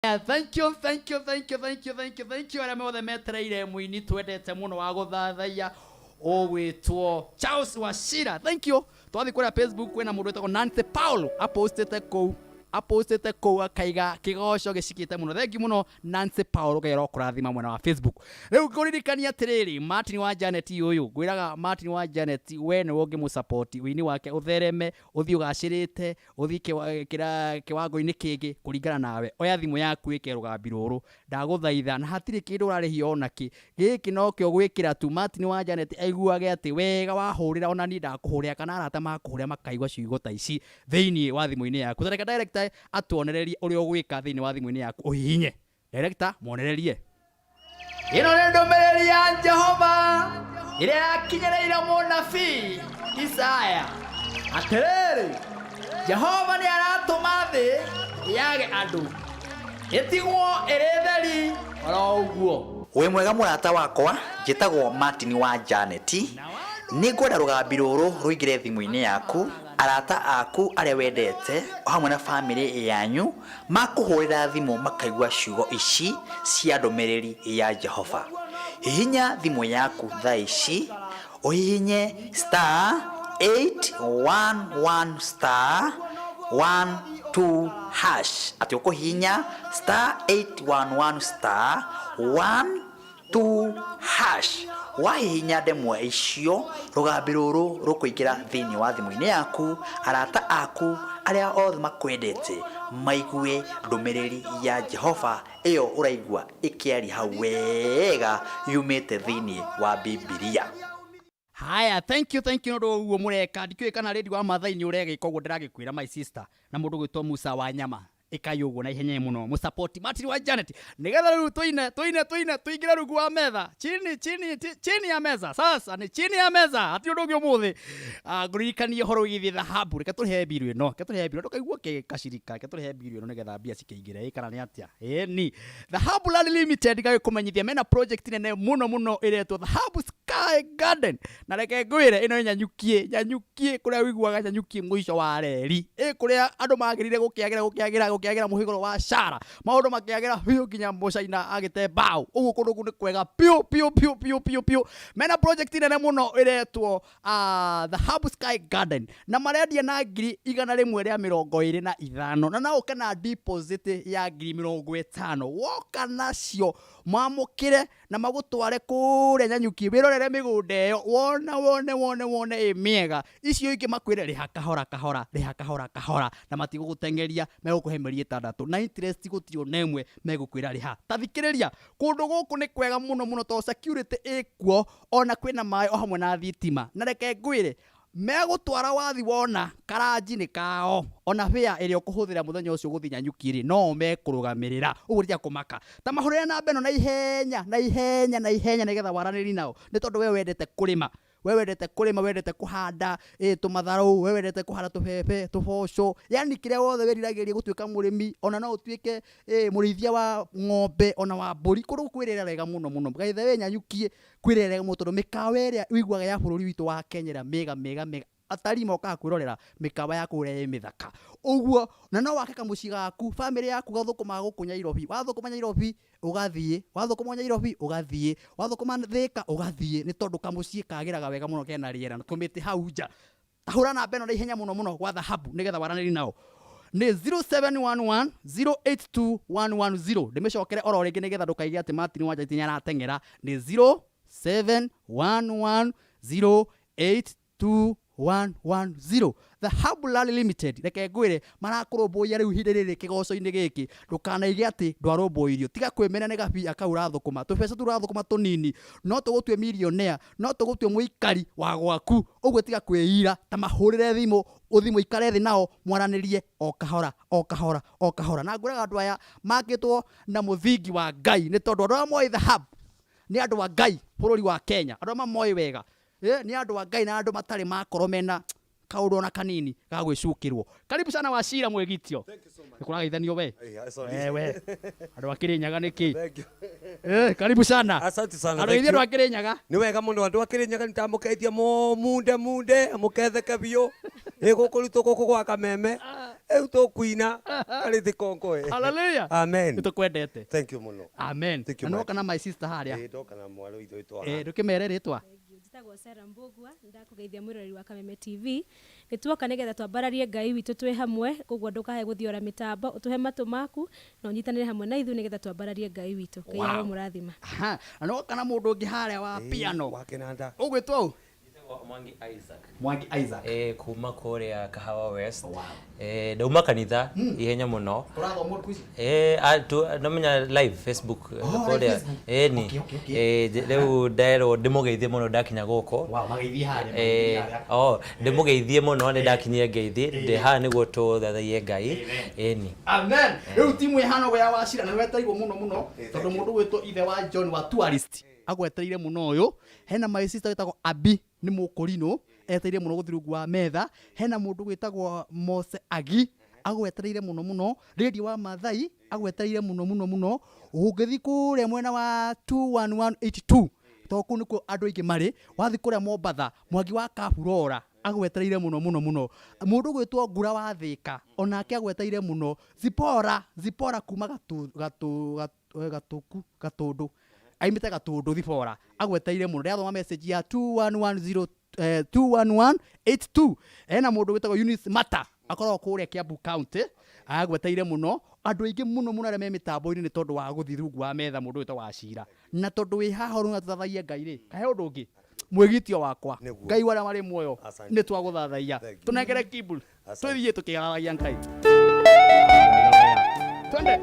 Thank you, thank you, thank you, thank you, thank you, thank you arĩa mothe metereire mũini twendete mũno wa gũthathaiya ũgwĩtwo Charles Wachira. Thank you. Twathiĩ kũrĩa Facebook kwĩna mũndũ wĩtagwo Nancy Paul apostĩte kũu apostĩte kũu akaiga kĩgoco gĩcikĩte mũno. Thank you mũno Nancy Paul, Ngai arokũrathima mwena wa Facebook. Rĩu ngũririkania atĩrĩrĩ, Martin wa Janet ũyũ, ngwĩraga Martin wa Janet we nĩwe ũngĩmũ-support ũini wake ũthereme, ũthiĩ ũgacĩrĩte, Ũthiĩ kĩwango-inĩ kĩngĩ kũringana nawe. Oya thimũ yaku wĩke rũgambi rũrũ. Ndagũthaitha. Na hatirĩ kĩndũ ũrarĩhia o nakĩ. Gĩkĩ nokĩo gwĩkĩra tu Martin wa Janet aiguage atĩ wega wahũrĩra ona niĩ ndakũhũrĩra kana arata makũhũrĩra makaigua ciugo ta ici thĩinĩ wa thimũ-inĩ yaku. Ta reke director atuonererie ũrĩa ũgwĩka thĩinĩ wa thimũ-inĩ yaku ũhihinye. Director, muonererie. Ĩno nĩ ndũmĩrĩri ya Jehova ĩrĩa yakinyĩrĩire mũnabii Isaya. Atĩrĩrĩ, Jehova nĩ aratũma thĩ yage andũ, ĩtigwo ĩrĩ theri oro ũguo. Wĩ mwega mũrata wakwa, njĩtagwo Martin wa Janet. Nĩngwenda rũgambi rũrũ rũingĩre thimũ-inĩ yaku, arata aku arĩa wendete o hamwe na famĩlĩ yanyu Makũhũrĩra thimũ makaigua ciugo ici cia ndũmĩrĩri ya Jehova. Hihinya thimũ yaku thaa ici, ũhihinye star 811 star 12 hash. Atĩ ũkũhihinya star 811 star 12 hash. Wahihinya ndemwa icio, rũgambi rũrũ rũkũingĩra thĩinĩ wa thimũ-inĩ yaku, arata aku arĩa othe makwendete maigue ndũmĩrĩri ya Jehova ĩyo ũraigua ĩkĩaria hau wega yumĩte thĩinĩ wa Bibilia. Haya, thank you, thank you nĩ ũndũ wa ũguo mũreka. Ndikĩũĩ kana rĩndiũ wa Maathai nĩ ũregĩka ũguo ndĩragĩkwĩra my sister na mũndũ ũgwĩtwo Musa wa nyama. Ĩkai ũguo na ihenya mũno mũsapoti Martin wa Janet nĩgetha rĩu tũine tũine tũine tũingĩre rungu wa metha chini chini chini ya meza. Sasa ni chini ya meza, hatirĩ ũndũ ũngĩ ũmũthĩ. Ah, ngũririkanie ũhoro wĩgiĩ thahabu. Reke tũrĩhe mbiru ĩno, reke tũrĩhe mbiru, ndũkaigua kacirika, reke tũrĩhe mbiru ĩno nĩgetha mbia cikĩingĩre. Ĩ kana nĩ atĩa? Ĩni Dhahabu Land Limited gagĩkũmenyithia mena project nene mũno mũno ĩretwo Dhahabu Sky Garden. Na reke ngwĩre ĩno ĩ Nyanyukiĩ, Nyanyukiĩ kũrĩa ũiguaga Nyanyukiĩ mũico wa reri. Ĩ kũrĩa andũ magĩrire gũkĩagĩra gũkĩagĩra gũkĩagĩra mũhĩgũro wa Shara. Maũndũ makĩagĩra biũ nginya mũcaina agĩte mbaũ. Ũguo kũndũ kũu nĩ kwega biũ biũ biũ biũ biũ biũ. Mena project nene mũno ĩretwo Dhahabu Sky Garden na marendia na 125,000 na no ũke na deposit ya 50,000. Woka nacio mamũkĩre na magũtware kũrĩa Nyanyuki wĩrorere mĩgũnda ĩyo, wona wone wone wone ĩ mĩega. Icio ingĩ makwĩre rĩha kahora kahora, rĩha kahora kahora na matigũgũteng'eria, megũkũhe mĩeri 6 na interest gũtirĩ ona ĩmwe megũkwĩra rĩha. Ta thikĩrĩria, kũndũ gũkũ nĩ kwega mũno mũno tondũ security ĩkuo ona kwĩna maĩ o hamwe na thitima. Na reke ngwĩre, megũtwara wathi wona karanji nĩ kao, ona fare ĩrĩa ũkũhũthĩra mũthenya ũcio gũthiĩ Nanyuki rĩ, no o mekũrũgamĩrĩra. Ũguo tiga kũmaka. Ta mahũrĩre namba ĩno na ihenya, na ihenya, na ihenya nĩgetha waranĩrie nao, nĩ tondũ we wendete kũrĩma. We wendete kũrĩma, wendete kũhanda ĩ tũmatharũ, we wendete kũhanda tũbebe, tũboco, yaani kĩrĩa wothe wĩriragĩria gũtuĩka mũrĩmi, ona no ũtuĩke ĩ mũrĩithia wa ng'ombe ona wa mbũri. Kũndũ gũkũ kwĩ rĩera rĩega mũno mũno. By the way Nyanyukiĩ kwĩ rĩera rĩega mũno tondũ mĩkawa ĩrĩa ũiguaga ya bũrũri witũ wa Kenya ĩrĩa mĩega mĩega mĩega, atarii mokaga kwĩrorera mĩkawa ya kũu ũrĩa ĩ mĩthaka. Ũguo, na no wake kamũciĩ gaku, bamĩrĩ yaku gathũkũmaga gũkũ Nyairobi, wathũkũma Nyairobi ũgathiĩ, wathũkũma Nyairobi ũgathiĩ, wathũkũma Thĩka ũgathiĩ, nĩ tondũ kamũciĩ kagĩraga wega mũno kena rĩera na tũmĩtĩ hau nja. Ta hũra namba ĩno na ihenya mũno mũno gwa Dhahabu nĩgetha waranĩrie nao. Nĩ 0711 082 110. Ndĩmĩcokere oro rĩngĩ nĩgetha ndũkaige atĩ Martin wa Njaiti nĩarateng'era. Nĩ 0711 082 110 Dhahabu Land Limited, reke ngwĩre marakũrũmbũiya rĩu ihinda rĩrĩ kĩgoco-inĩ gĩkĩ. Ndũkanaige atĩ ndwarũmbũirio. Tiga kwĩmena nĩ gabia kau ũrathũkũma. Tũbeca tũu ũrathũkũma tũnini no tũgũtue millionaire, no tũgũtue mũikari wa gwaku. Ũguo tiga kwĩira, ta mahũrĩre thimũ, ũthiĩ mũikare thĩ nao mwaranĩrie o kahora o kahora o kahora. Na ngwĩraga andũ aya makĩtwo na mũthingi wa Ngai nĩ tondũ andũ arĩa moĩ Dhahabu nĩ andũ a Ngai bũrũri wa Kenya. Andũ arĩa mamoĩ wega nĩ andũ a Ngai na andũ matarĩ makorwo mena kaũndũ ona kanini ga gwĩcukĩrwo. Karibu sana Wachira Mwĩgitio. Nĩ kũrageithanio we. Sorry. We. Andũ a Kĩrĩnyaga nĩkĩ? Thank you. Karibu sana. Asante sana. Andũ Thank aingĩ andũ you. a Kĩrĩnyaga. Nĩ wega mũno andũ a Kĩrĩnyaga nĩndamũkeithia munde munde mũketheke biũ. Ĩ gũkũ rutwo gũkũ gwa Kameme. Rĩu tũkuina karĩ thĩ kongoe. Hallelujah. Amen. Nĩ tũkwendete. Thank you mũno. Amen. Thank you, Na nĩwoka Mike. na my sister harĩa. Ĩĩ, ndoka na mwarĩ wa ithe witũ Eh, haha. ndũkĩmere rĩtwa. Njĩtagwo Sarah Mbũgua, ndakũgeithia mwĩroreri wa Kameme TV. Nĩ tuoka nĩgetha twambararie Ngai witũ twĩ hamwe, koguo ndũkae gũthiora mĩtambo, ũtũhe matũ maku na ũnyitanĩre hamwe na ithuĩ nĩgetha twambararie Ngai witũ. Ngai Wow. aromũrathima. Aha, na nĩwoka na mũndũ ũngĩ harĩa wa Ĩĩ, piano. wa kĩnanda. Ũgwĩtwo ũ? Mwangi Isaac. Mwangi Isaac. Kuma kuria Kahawa West. Wow. Ndauma kanitha ihenya muno. Ũrathoma thikũ ici? Namenya live Facebook. Oh, live kuria. Facebook. Ni. Okay. Riu nderwo ndimugeithie muno ndakinya guku. Wow, mageithie harĩa, mageithie harĩa. Oh, ndimugeithie muno ni ndakinyie ngeithi. Ndi haha niguo tuthathaiye Ngai. Ni. Amen. Rĩu timu ĩhana ũguo ya Wachira na nĩwetereirwo mũno mũno tondũ mũndũ gwĩtwo ithe wa John wa tourist agwetereire mũno ũyũ. Hena my sister wĩtagwo Abi nĩ mũkũrinũ etereire mũno gũthiĩ rungu wa metha. Hena mũndũ wĩtagwo Mose Agi agwetereire mũno mũno. Radio wa Mathai agwetereire mũno mũno mũno. Ũngĩthiĩ kũrĩa mwena wa 21182 tondũ kũu nĩkuo andũ aingĩ marĩ. Wathiĩ kũrĩa Mombatha Mwangi wa Kaburora agwetereire mũno mũno mũno. Mũndũ gwĩtwo Ngura wa Thĩka onake agwetereire mũno. Zipora Zipora kuma gatu gatu gatu gatuku Gatũndũ aimĩte Gatũndũ. Zipora agwetereire mũno. Ndĩrathoma message ya 2110 21182. Ena mũndũ wĩtagwo Eunice Mata akoragwo kũrĩa Kiambu County agwetereire mũno. Andũ aingĩ mũno mũno arĩa me mĩtambo-inĩ nĩ tondũ wa gũthiĩ rungu wa metha mũndũ wĩtagwo Wachira. Na tondũ wĩ haha ũrauga tũthathaiye Ngai rĩ, kahe ũndũ ũngĩ mwĩgitio wakwa Nĩguo. Ngai wa arĩa marĩ muoyo Asante. nĩ twagũthathaiya. Thank you. Tũnengere keyboard Asante. tũthiĩ tũkĩgathagia Ngai. Twende.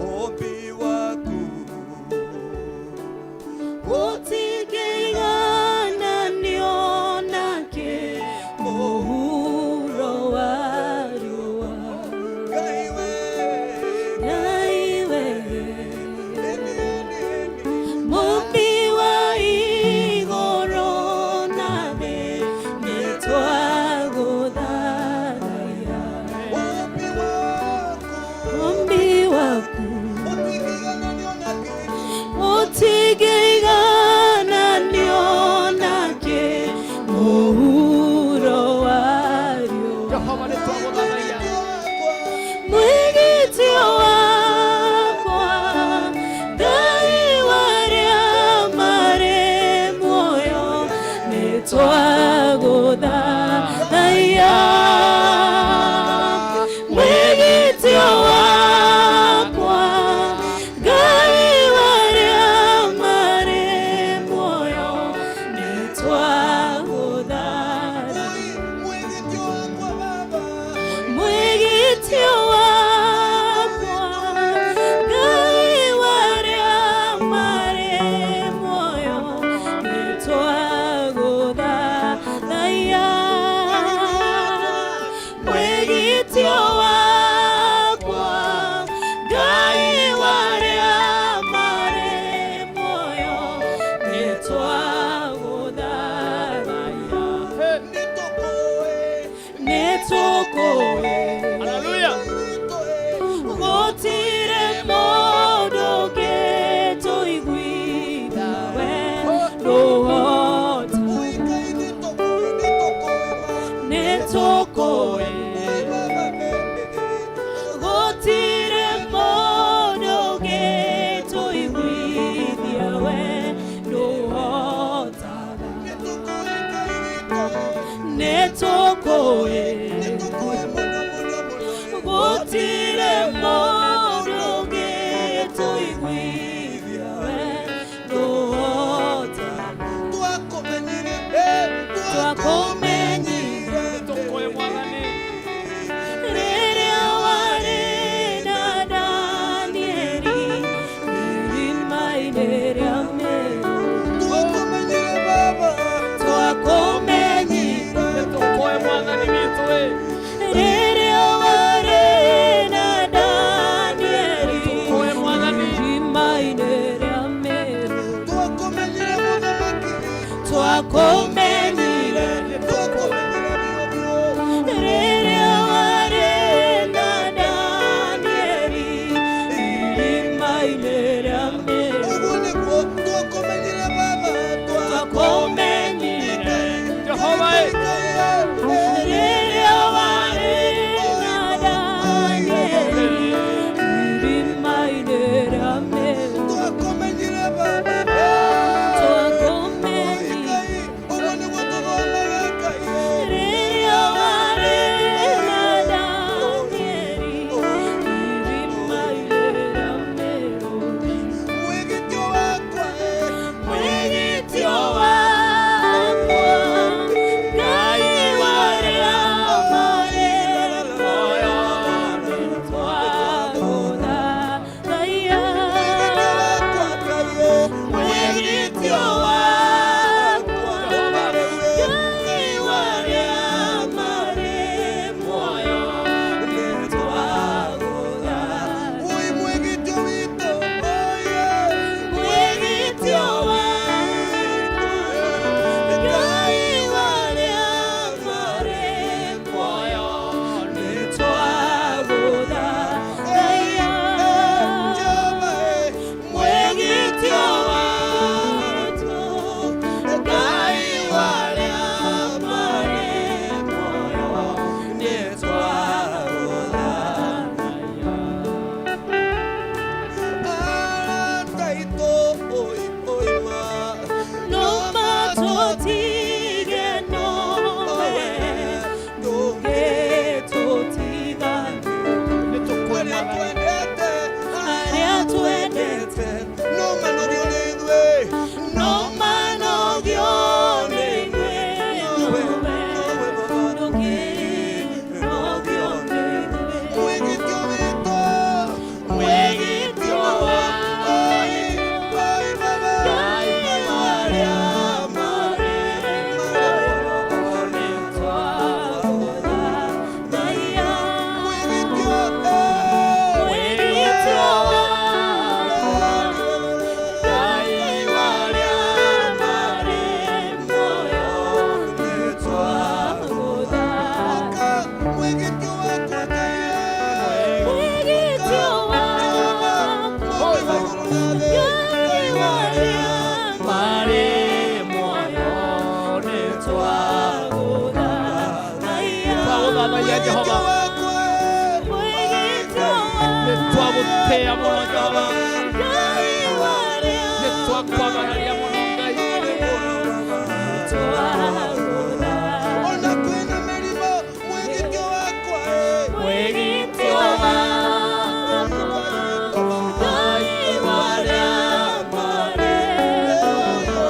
Ombi waku Ngai we. Eni, eni, eni. Mũmbi wa igũrũ na thĩ, nĩtwagũthathaiya. Ombi waku Mũmbi waku Ũtigĩigananio na kĩ. ũtingĩigananio nake, mũhuro wa riũa. Jehova nĩ twagũthathaiya. Mwĩgitio wakwa, Ngai wa arĩa marĩ muoyo, nĩtwagũthathaiya. Mwĩgitio wakwa, Ngai wa arĩa marĩ muoyo, nĩtwagũthathaiya. Mwĩgitio wakwa Baba. Mwĩgitio wakwa, Ngai wa arĩa marĩ muoyo, nĩtwagũthathaiya. Mwĩgitio wakwa, Ngai wa arĩa marĩ muoyo, nĩtwagũthathaiya. Nĩtũkũĩ. Nĩtũkũĩ. Hallelujah. Gũtirĩ mũndũ ũngĩtũiguithia we ndũhota. Ui Ngai nĩtũkũĩ, nĩtũkũĩ ma. Nĩtũkũĩ. Ui Baba, Gũtirĩ mũndũ ũngĩtũiguithia we ndũhotaga. Nĩtũkũĩ Ngai witũ. Nĩtũkũĩ. Nĩtũkũĩ mũno mũno mũno. Gũtirĩ mũndũ ũngĩtũiguithia we ndũhotaga. Twakũmenyire, Twakũmenyire. Tũkũĩ Mwathani. Rĩrĩa warĩ na Danieli irima-inĩ rĩa mĩrũthi. Twakũmenyire Baba. Twakũmenyire. Tũkũĩ Mwathani witũ ĩ. Jehova ĩ. Rĩrĩa warĩ na Danieli irima-inĩ rĩa mĩrũthi, Twakũmenyire baba. twakũmenyire. Ũguo nĩguo tũthomaga Ngai. Rĩrĩa warĩ na Danieli irima-inĩ rĩa mĩrũthi, Mwĩgitio wakwa mwĩgitio wakwa, Ngai warĩa marĩ muoyo, nĩtwagũthathaiya. Mwĩgitio wakwa Ngai. Mwĩgitio wakwa, Ngai warĩa marĩ muoyo, nĩtwagũthathaiya. Ui mwĩgitio witũ oye. Mwĩgitio wakwa, Ngai warĩa marĩ muoyo, nĩtwagũthathaiya. Jehova Mwĩgitio witũ, Ngai warĩa marĩ muoyo, nĩtwagũthathaiya. Arata aitũ oi oi ma. No matũtige nowe, ndũngĩtũtiganĩria. Arĩa twendete, Arĩa twendete, no manogio nĩ ithuĩ. no manogio nĩ ithuĩ, nowe, ndũngĩnogio nĩ ithuĩ. Mwĩgitio witũ, Mwĩgitio wakwa, oi oi baba. Ngai warĩa marĩ muoyo, nĩtwagũthathaiya. Mwĩgitio Mwĩgitio wakwa, Ngai warĩa marĩ muoyo, nĩtwagũthathaiya. Mwĩgitio wakwa Ngai. Mwĩgitio wakwa, Ngai warĩa marĩ muoyo, nĩtwagũthathaiya. Twagũthathaiya Jehova. Mwĩgitio Nĩtwagũtĩĩa mũno Jehova. Ngai warĩa Nĩtwakwaganaria mũno Ngai. nĩtwagũthathaiya. Ona kwĩna mĩrimũ, mwĩgitio wakwa Mwĩgitio wakwa, Ngai warĩa marĩ muoyo,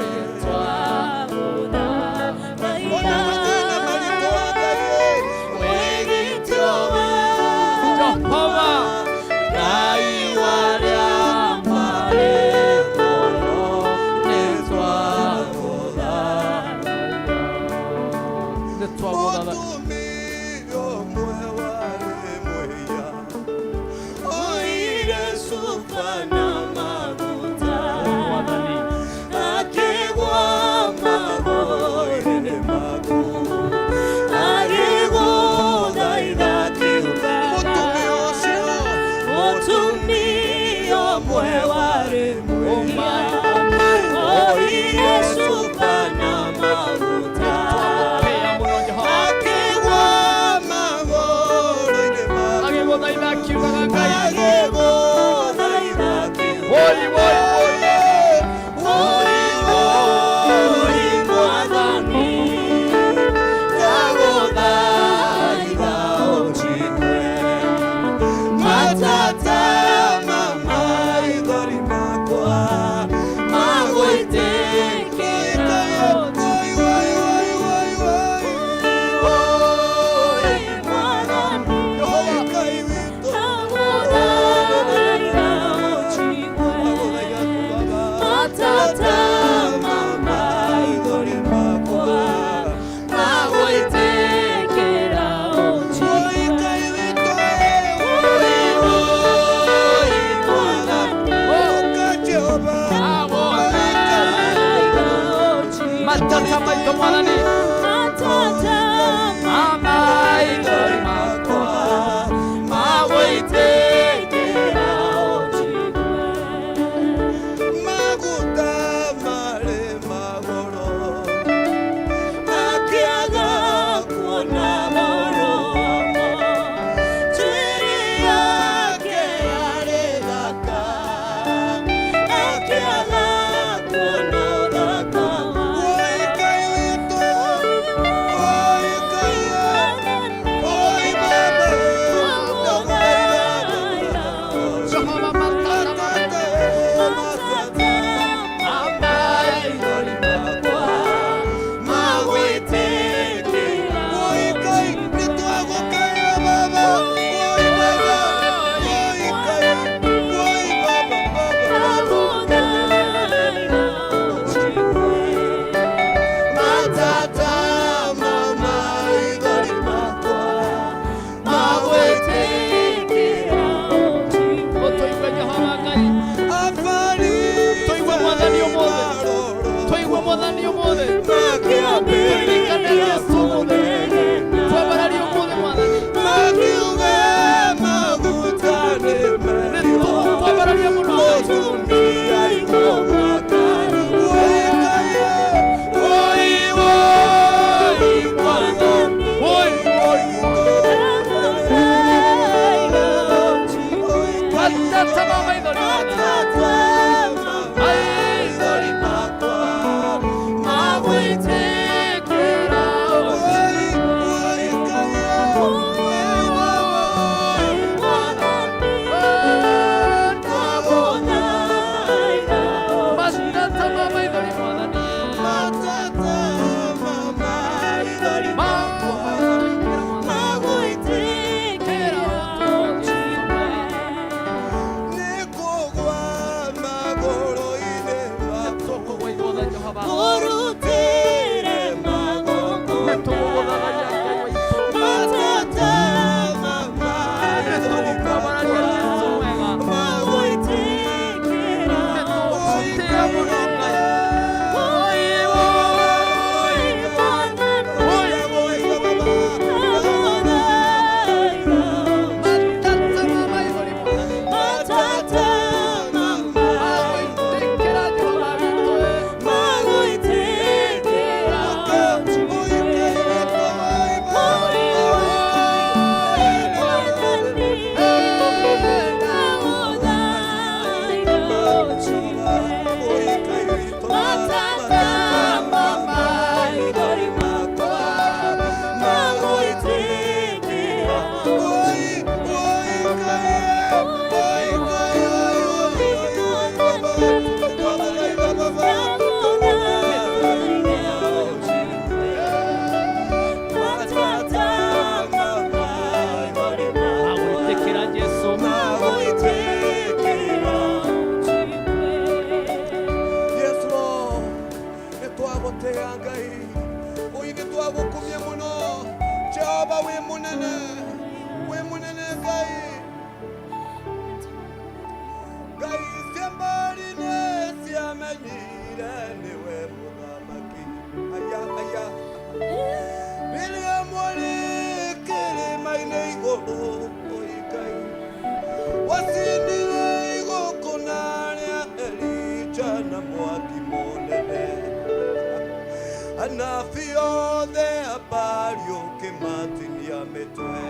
nĩtwagũthathaiya. Ona mathĩna maritũ Ngai. Mwĩgitio wakwa, Jehova. Ngai warĩa marĩ muoyo, nĩtwagũthathaiya. Nĩtwagũthathaiya. Mũtumia ũmwe warĩ mwĩhia, oire cuba na maguta, Mwathani. Akĩgwa magũrũ-inĩ maku, agĩgũthaitha akiuga, Mũtumia ũcio mũtumia ũmwe warĩ mwĩhia, oire cuba na maguta, Twagũtĩĩa mũno Jehova. akĩgwa Ngai nĩ twagũkumia mũno. Jehova wĩ mũnene, wĩ mũnene Ngai. Ngai cia mbarĩ nĩ ciamenyire nĩwe mũthamaki. Aya, aya. Rĩrĩa mwarĩ kĩrĩma-inĩ igũrũ, oi Ngai. Wacindire igũkũna rĩa Elija na mwaki mũnene. Anabii othe a Baali ũkĩmatinia mĩtwe.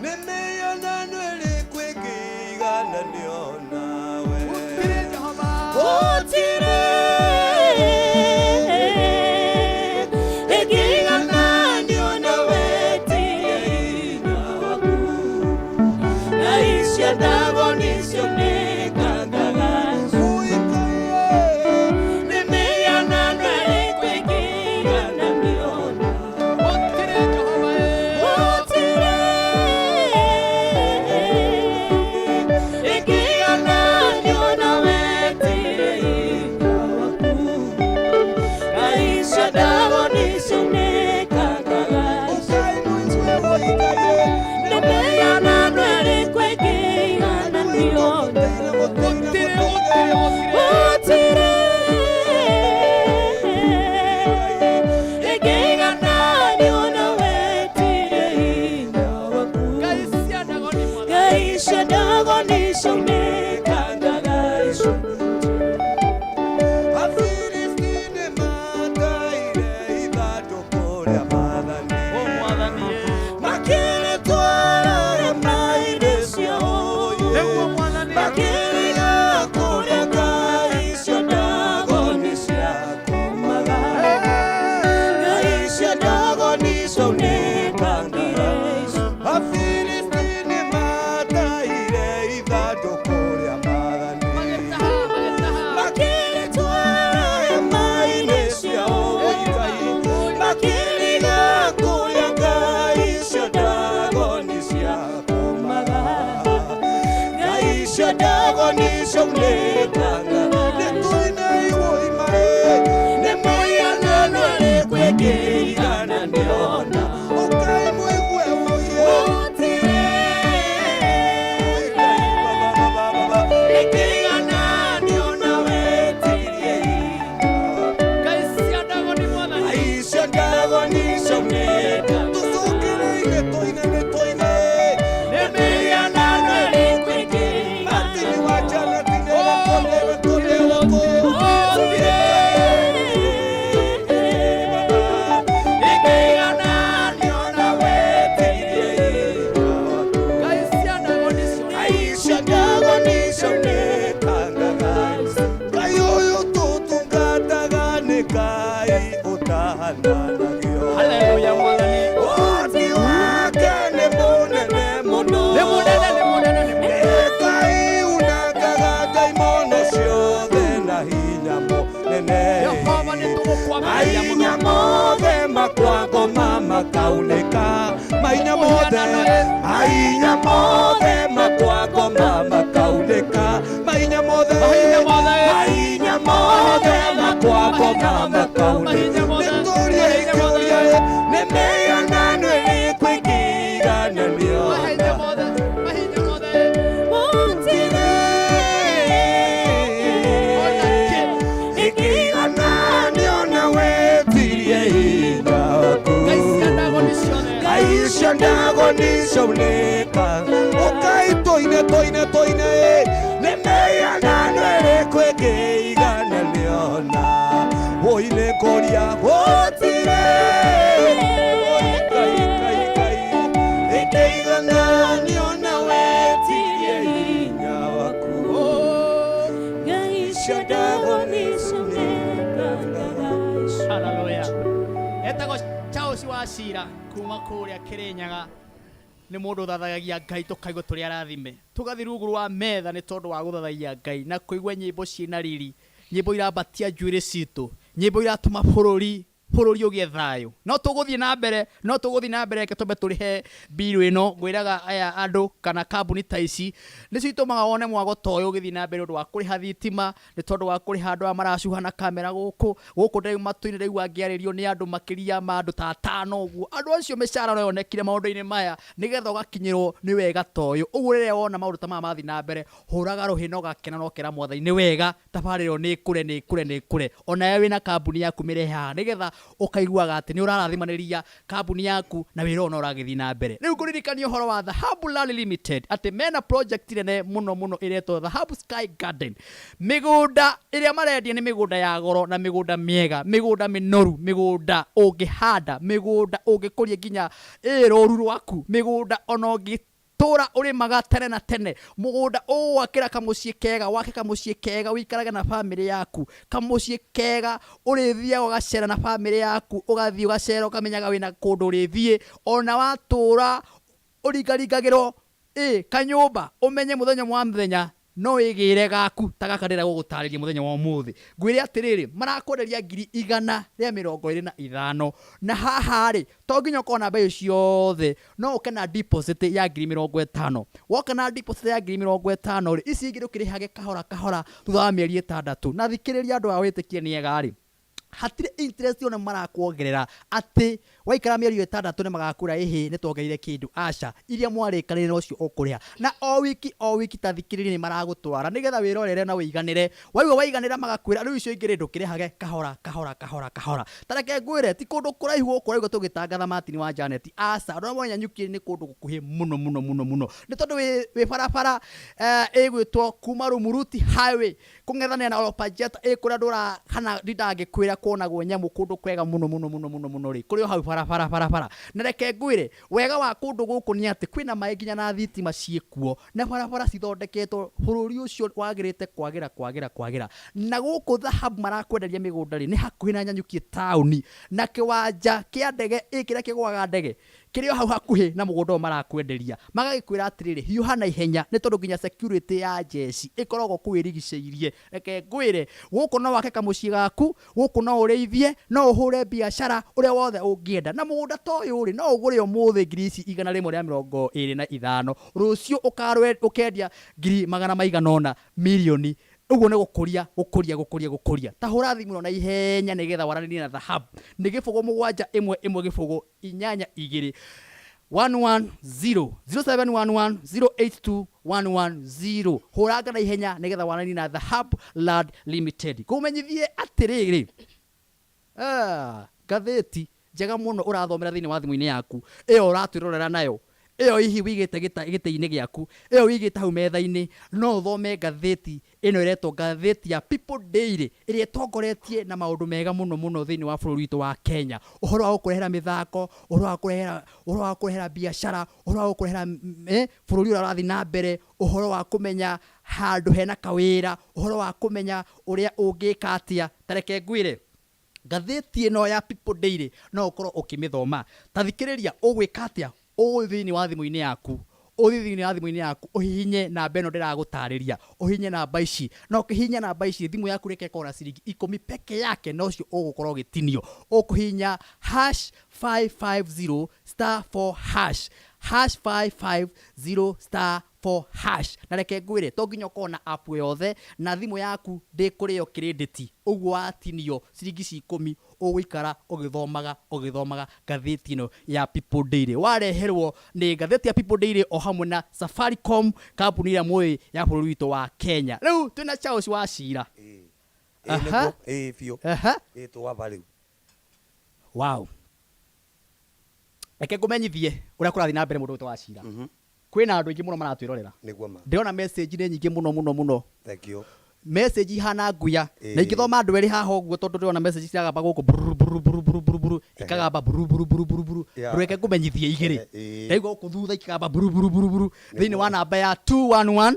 Nĩ mĩhianano ĩrĩkũ ĩngĩigananio nawe? Gũtirĩ Jehova. Gũtirĩ ĩngĩigananio nawe tiga hinya waku. Ngai cia Dagoni cionekangaga. Nĩ mĩhianano ĩrĩkũ ĩngĩigananio nawe? Gũtirĩ Jehova ĩ. Gũtirĩ ĩngĩigananio nawe tiga hinya waku. Ngai cia Dagoni cionekangaga. Nĩ mĩhianano ĩrĩkũ ĩngĩigananio nawe? Gũtirĩ, gũtirĩ, gũtirĩ. Gũtirĩ ĩngĩigananio nawe tiga hinya waku. Ngai cia Dagoni mwathani. Ngai cia Dagoni cionekangaga icio. Afilisti nĩmataire ithandũkũ rĩa maathani. O mwathani ĩ. Makĩrĩtwara hema-inĩ ciao, Nĩguo mwathani. makĩrĩga kũrĩa ngai cia Dagoni ciakomaga. Ngai cia Dagoni cionekangaga icio. Afilisti nĩmataire ithandũkũ rĩa maathani. Magĩtaha, magĩtaha. Makĩrĩtwara hema-inĩ ciao, makĩrĩga kũrĩa ngai cia Dagoni ciakomaga. Ngai cia Dagoni cionekaga. Nĩtũineiwo imaĩ, nĩ mĩhianano ĩrĩkũ ĩngĩigananio na ũkai mũigue ũiye. Gũtirĩ ĩngĩigananio nawe tiga hinya waku. Ngai cia Dagoni mwathani. Aisha Dagoni cionekaga. Tũcũkĩrĩire tũine nĩ tũine. Nĩ mĩhianano ĩrĩkũ ĩngĩigananio Atini wa Janati nĩrĩkũ, nĩrĩkũ, nĩrĩkũ? Ĩngĩigananio nawe tiga hinya waku. Ngai cia Dagoni cionekaga. Aisha Dagoni cionekangaga. Ngai ũyũ tũtungataga nĩ Ngai ũtahananagio. Haleluya mwathani. Ũhoti wake nĩ mũnene mũno. Nĩ mũnene, nĩ mũnene, nĩ mũnene. Ngai unangaga ndaimono ciothe na hinya mũnene. Jehova nĩ tũgũkwambĩrĩria mũno. Mahinya mothe makwagoma makaunĩka. Mahinya mothe, mahinya mothe makwagoma makaunĩka. Mahinya mothe, Mahinya mothe. mahinya mothe makwagoma makaunĩka. Mahinya mothe. Nĩtũrie kĩũria, nĩ mĩhianano ĩrĩkũ ĩngĩigananio Mahinya mothe, mahinya mothe. Gũtirĩ Ona kĩ. ĩngĩigananio nawe tirie hinya waku. Ngai cia Dagoni cionekaga. Ngai cia Dagoni cioneka. Ũkai tũine tũine tũine nĩ mĩhianano ĩrĩkũ ĩngĩigananio na ũine ngũria gũtirĩ. Oi, Ngai, Ngai, Ngai, ĩngĩigananio nawe tirie hinya waku. Ngai cia Dagoni cionekangaga icio. Haleluya. Etagwo Charles wa Cira kuma kũrĩa Kĩrĩnyaga nĩ mũndũ ũthathayagia Ngai tũkaigua tũrĩ arathime tũgathiĩ rungu rwa metha nĩ tondũ wa gũthathaiya Ngai na kũigua nyĩmbo ciĩna riri nyĩmbo irambatia njuĩrĩ citũ nyĩmbo iratũma bũrũri Bũrũri ũgĩe thayũ. No tũgũthiĩ na mbere, no tũgũthiĩ na mbere, reke twambe tũrĩhe mbiru ĩno. Ngwĩraga aya andũ kana kambuni ta ici nĩcio itũmaga wone mwago ta ũyũ ũgĩthiĩ na mbere, ũndũ wa kũrĩha thitima, nĩ tondũ wa kũrĩha andũ aya maracuha na kamera gũkũ gũkũ. Ndĩraigua matũ-inĩ, ndĩraigua ngĩarĩrio nĩ andũ makĩria ma andũ ta atano ũguo. Andũ acio mĩcara no yonekire maũndũ-inĩ maya nĩgetha ũgakinyĩrwo nĩ wega ta ũyũ. Ũguo rĩrĩa wona maũndũ ta maya mathiĩ na mbere, hũraga rũhĩ na ũgakena na ũkera Mwathani nĩ wega. Tabarĩra ĩyo nĩ ĩkũre, nĩ ĩkũre, nĩ ĩkũre. Onawe wĩna kambuni yaku mĩrehe haha nĩgetha ũkaiguaga atĩ nĩ ũrarathimanĩria kambuni yaku na wĩra ũyũ no ũragĩthiĩ na mbere. Rĩu ngũririkanie ũhoro wa Dhahabu Land Limited atĩ mena project nene mũno mũno ĩretwo Dhahabu Sky Garden. Mĩgũnda ĩrĩa marendia nĩ mĩgũnda ya goro na mĩgũnda mĩega, mĩgũnda mĩnoru, mĩgũnda ũngĩhanda, mĩgũnda ũngĩkũria nginya rũru rwaku, mĩgũnda ona ũngĩ Tũra ũrĩmaga tene na tene. Mũgũnda ũgũgwakĩra kamũciĩ kega, wake kamũciĩ kega ũikarage na bamĩrĩ yaku. Kamũciĩ kega ũrĩthiaga ũgacera na bamĩrĩ yaku, ũgathiĩ ũgacera ũkamenyaga wĩna kũndũ ũrĩthiĩ. Ona watũra ũringaringagĩrwo ĩ kanyũmba, ũmenye mũthenya ũmwe wa mĩthenya No wĩgĩĩre gaku ta gaka ndĩrenda gũgũtaarĩria mũthenya wa ũmũthĩ. Ngwĩre atĩrĩrĩ, marakwenderia ngiri 125, na haha-rĩ, to nginya ũkorwo na mbeca ciothe, no ũke na deposit ya ngiri 50. Woka na deposit ya ngiri 50-rĩ, ici ingĩ ndũkĩrĩhage kahora kahora thutha wa mĩeri 6. Na thikĩrĩria andũ aya wĩtĩkie nĩ ega-rĩ, hatirĩ interest ona marakuongerera atĩ waikara mĩeri 6 nĩ magakwĩra ĩhĩ nĩ tuongereire kĩndũ, aca, iria mwarĩkanĩire nocio ũkũrĩha. Na o wiki o wiki ta thikĩrĩria nĩ maragũtwara nĩgetha wĩrorere na wĩiganĩre. Waigua waiganĩra magakwĩra rĩu icio ingĩ rĩ ndũkĩrĩhage kahora kahora kahora kahora. Ta reke ngwĩre ti kũndũ kũraihu gũkũ ũraigua tũgĩtangatha Martin wa Janet, aca, andũ arĩa moĩ Nanyuki nĩ kũndũ gũkuhĩ mũno mũno mũno mũno nĩ tondũ wĩ barabara ĩgwĩtwo kuma Rumuruti Highway Kũng'ethanĩra na Olopajeta ĩ kũrĩa ndũraga kana ndindangĩkwĩra kuonagwo nyamũ kũndũ kwega mũno mũno mũno mũno mũno rĩ, kũrĩ o hau barabara barabara. Na reke ngwĩre, wega wa kũndũ gũkũ nĩ atĩ kwĩna maĩ nginya na thitima ciĩ kuo, na barabara cithondeketwo, bũrũri ũcio wagĩrĩte kwagĩra kwagĩra kwagĩra. Na gũkũ Dhahabu marakwenderia mĩgũnda rĩ, nĩ hakuhĩ na Nanyuki taũni, na kĩwanja kĩa ndege ĩ kĩrĩa kĩgũaga ndege, Kĩrĩ o hau hakuhĩ na mũgũnda ũyũ marakwenderia. Magagĩkwĩra atĩrĩrĩ, hiũha na ihenya nĩ tondũ nginya security ya njeci ĩkoragwo kũu ĩrigicĩirie. Reke ngwĩre, gũkũ no wake kamũciĩ gaku, gũkũ no ũrĩithie, no ũhũre biacara, ũrĩa wothe ũngĩenda. Na mũgũnda ta ũyũ-rĩ, no ũgũre ũmũthĩ ngiri ici 125, rũciũ ũkendia ngiri magana maigana ũna, mirioni. Ũguo nĩ gũkũria, gũkũria, gũkũria, gũkũria. Ta hũra thimũ ĩno na ihenya nĩgetha waranĩrie na Dhahabu. Nĩ 0 7 1 1 0 8 2 110 0711 082 110. Hũranga na ihenya nĩgetha waranĩrie na Dhahab Land Limited. Ngũmenyithie atĩrĩrĩ, ah, ngathĩti njega mũno ũrathomera thĩinĩ wa thimũ-inĩ yaku ĩyo ũratwĩrorera nayo ĩyo hihi wĩigĩte gĩtĩ-inĩ gĩaku, ĩyo wĩigĩte hau metha-inĩ, no ũthome ngathĩti ĩno ĩretwo ngathĩti ya People Daily, ĩrĩa ĩtongoretie na maũndũ mega mũno mũno thĩinĩ wa bũrũri witũ wa Kenya. Ũhoro wa gũkũrehera mĩthako, ũhoro wa gũkũrehera, ũhoro wa gũkũrehera biacara, ũhoro wa gũkũrehera bũrũri ũrĩa ũrathiĩ na mbere, ũhoro wa kũmenya handũ hena kawĩra, ũhoro wa kũmenya ũrĩa ũngĩka atĩa. Ta reke ngwĩre, Ngathĩti ĩno ya People Daily no ũkorwo ũkĩmĩthoma. Ta thikĩrĩria, ũgwĩka atĩa? Ũgũthiĩ thĩinĩ wa thimũ-inĩ yaku, ũthiĩ thĩinĩ wa thimũ-inĩ yaku ũhihinye namba ĩno ndĩragũtarĩria, ũhihinye namba ici. Na ũkĩhihinya namba ici, thimũ yaku reke ĩkorwo na ciringi ikũmi peke yake nocio ũgũkorwo ũgĩtinio. Ũkũhihinya hash 550 star 4 hash, hash 550 star 4 hash. Na reke ngwĩre, to nginya ũkorwo na app yothe, na thimũ yaku ndĩkũrĩo kĩrĩndĩti, ũguo watinio ciringi ici ikũmi ũgũikara ũgĩthomaga ũgĩthomaga ngathĩti ĩno ya People Daily. Wareherwo nĩ ngathĩti ya People Daily o hamwe na Safaricom, kambuni ĩrĩa mũĩ ya bũrũri witũ wa Kenya. Rĩu twĩna Charles Wachira. Ĩĩ nĩguo, ĩĩ biũ. Ĩĩ twaba rĩu. Wow. Reke ngũmenyithie ũrĩa kũrathiĩ na mbere mũndũ ũgwĩtwo Wachira. Kwĩna andũ aingĩ mũno maratwĩrorera. Nĩguo ma. Ndĩrona message nĩ nyingĩ mũno mũno mũno. Thank you. Message ihana nguya. Na Ĩĩ. ingĩthoma andũ erĩ haha ũguo tondũ ndĩrona message ciragamba gũkũ brr brr brr brr brr brr ikagamba brr brr brr brr brr. Yeah. Reke ngũmenyithie igĩrĩ. Ĩĩ. Ndaigua gũkũ thutha ikĩgamba brr brr brr brr thĩinĩ wa namba ya 211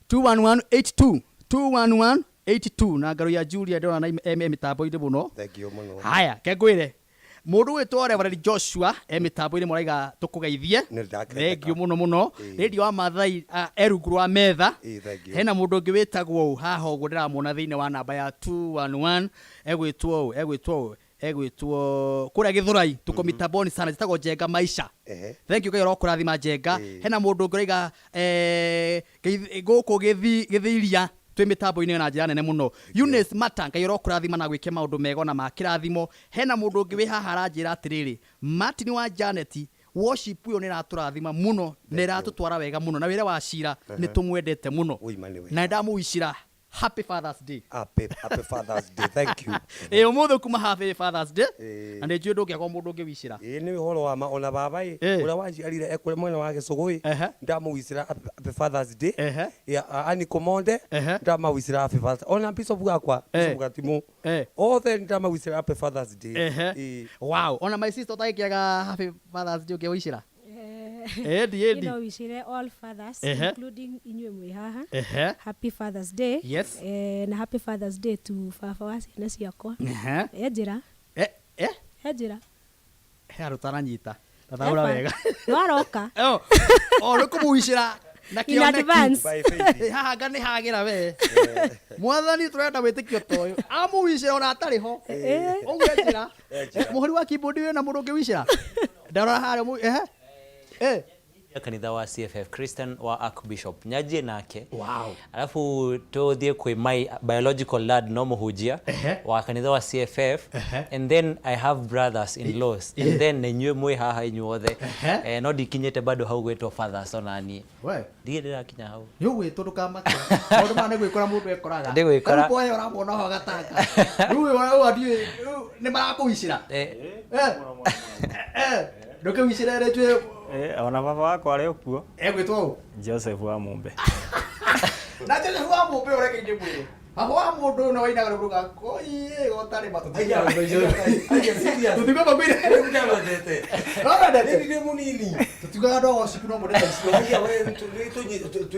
211 82 211 82 na ngaro ya Julia ndĩrona na e mĩtambo-inĩ mũno. Thank you mũno. Haya, ke ngwĩre Mũndũ ũgwĩtwo Reverend Joshua e mĩtambo-inĩ mũraiga tũkũgeithie. Nĩ ndakendeka. Thengiũ mũno mũno. Ĩĩ. Radio wa Maathai e rungu rwa metha. Ĩĩ, thank you. Hena mũndũ ũngĩ wĩtagwo ũũ haha ũguo ndĩramuona thĩinĩ wa namba ya 211 egwĩtwo ũũ, egwĩtwo ũũ. Egwĩtwo kũrĩa Gĩthũrai, tuko mitamboni sana, njĩtagwo Njenga Maisha. Thank you, Ngai ũrokũrathima Njenga. Hena mũndũ ũngĩ ũraiga gũkũ Gĩthiiria twĩ mĩtambo-inĩ na njĩra nene mũno. Eunice Mata, Ngai ũrokũrathima na gwĩke maũndũ mega ona ma kĩrathimo. Hena mũndũ ũngĩ wĩ haha aranjĩra atĩrĩrĩ, Martin wa Janet, worship ĩyo nĩ ĩratũrathima mũno na ĩratũtwara wega mũno, na wĩra wa cira nĩ tũmwendete mũno. Ũima nĩ wega. Na nĩndamũwicira happy Father's Day. Happy Father's Day, thank you. Ĩ ũmũthĩ kuma happy Father's Day. Na nĩ njũĩ ndũngĩaga mũndũ ũngĩwicĩra. Ĩ nĩ ũhoro wa ma, ona baba ĩ ũrĩa waciarire ekũrĩa mwena wa Gĩcũgũ ĩ, ndamũwicĩra happy Father's Day. Ani Kũmonde ndamawicĩra happy Father's, ona Bishop wakwa, Bishop Gatimũ, othe ndamawicĩra happy Father's Day. Wow, ona my sister ũtagĩkĩaga happy Father's Day ũngĩwicĩra? Endi, endi. No wicire all fathers, including inyuĩ mwĩ haha. Happy Father's Day. Na happy Father's Day to baba wa ciana ciakwa. E njĩra. E njĩra. He andũ ũtaranyita. Tathaũra wega. No aroka. O nĩ kũmũwicĩra na In kĩoneki. advance. By faith. Haha anga nĩ hagĩra we. Mwathani tũrenda wĩtĩkio ta ũyũ. Amũwicĩra ona atarĩ ho. Ũguo e njĩra. Mũhũri wa keyboard wĩna mũndũ ũngĩwicĩra? Ndarora harĩa Kanitha wa CFF Christian wa Archbishop nyanjie nake. Wow. Alafu tuthiĩ kwĩ my biological lad no mũhunjia wa kanitha wa CFF, and then I have brothers in laws, and then na inyuĩ mwĩ haha inyuothe. No ndikinyĩte bado hau gwĩtwo fathers ona niĩ. We. Ndirĩ ndĩrakinya hau. Nĩ ũgwĩtwo ndũkamake. Maũndũ maya nĩ gwĩkora mũndũ ekoraga. Nĩ gwĩkora. Rĩu boy ũramuona ho gatanga. Rĩu ũyũ ndiũĩ, rĩu nĩ marakũwicĩra. Ndũkĩwicĩre rĩ njũĩ. Ona baba wakwa arĩ o kuo. Egwĩtwo ũ? Joseph wa Mũmbe. Na Joseph wa Mũmbe ũreke ndĩmwĩre. Baba wa mũndũ ũyũ nĩ wainaga rwĩmbo rũu koiĩ gotarĩ matũ. Tũtiugaga kwĩre. No wendete? Ndĩ mũnini. Tũtiugaga andũ a worship no mũndũ icio. Aya we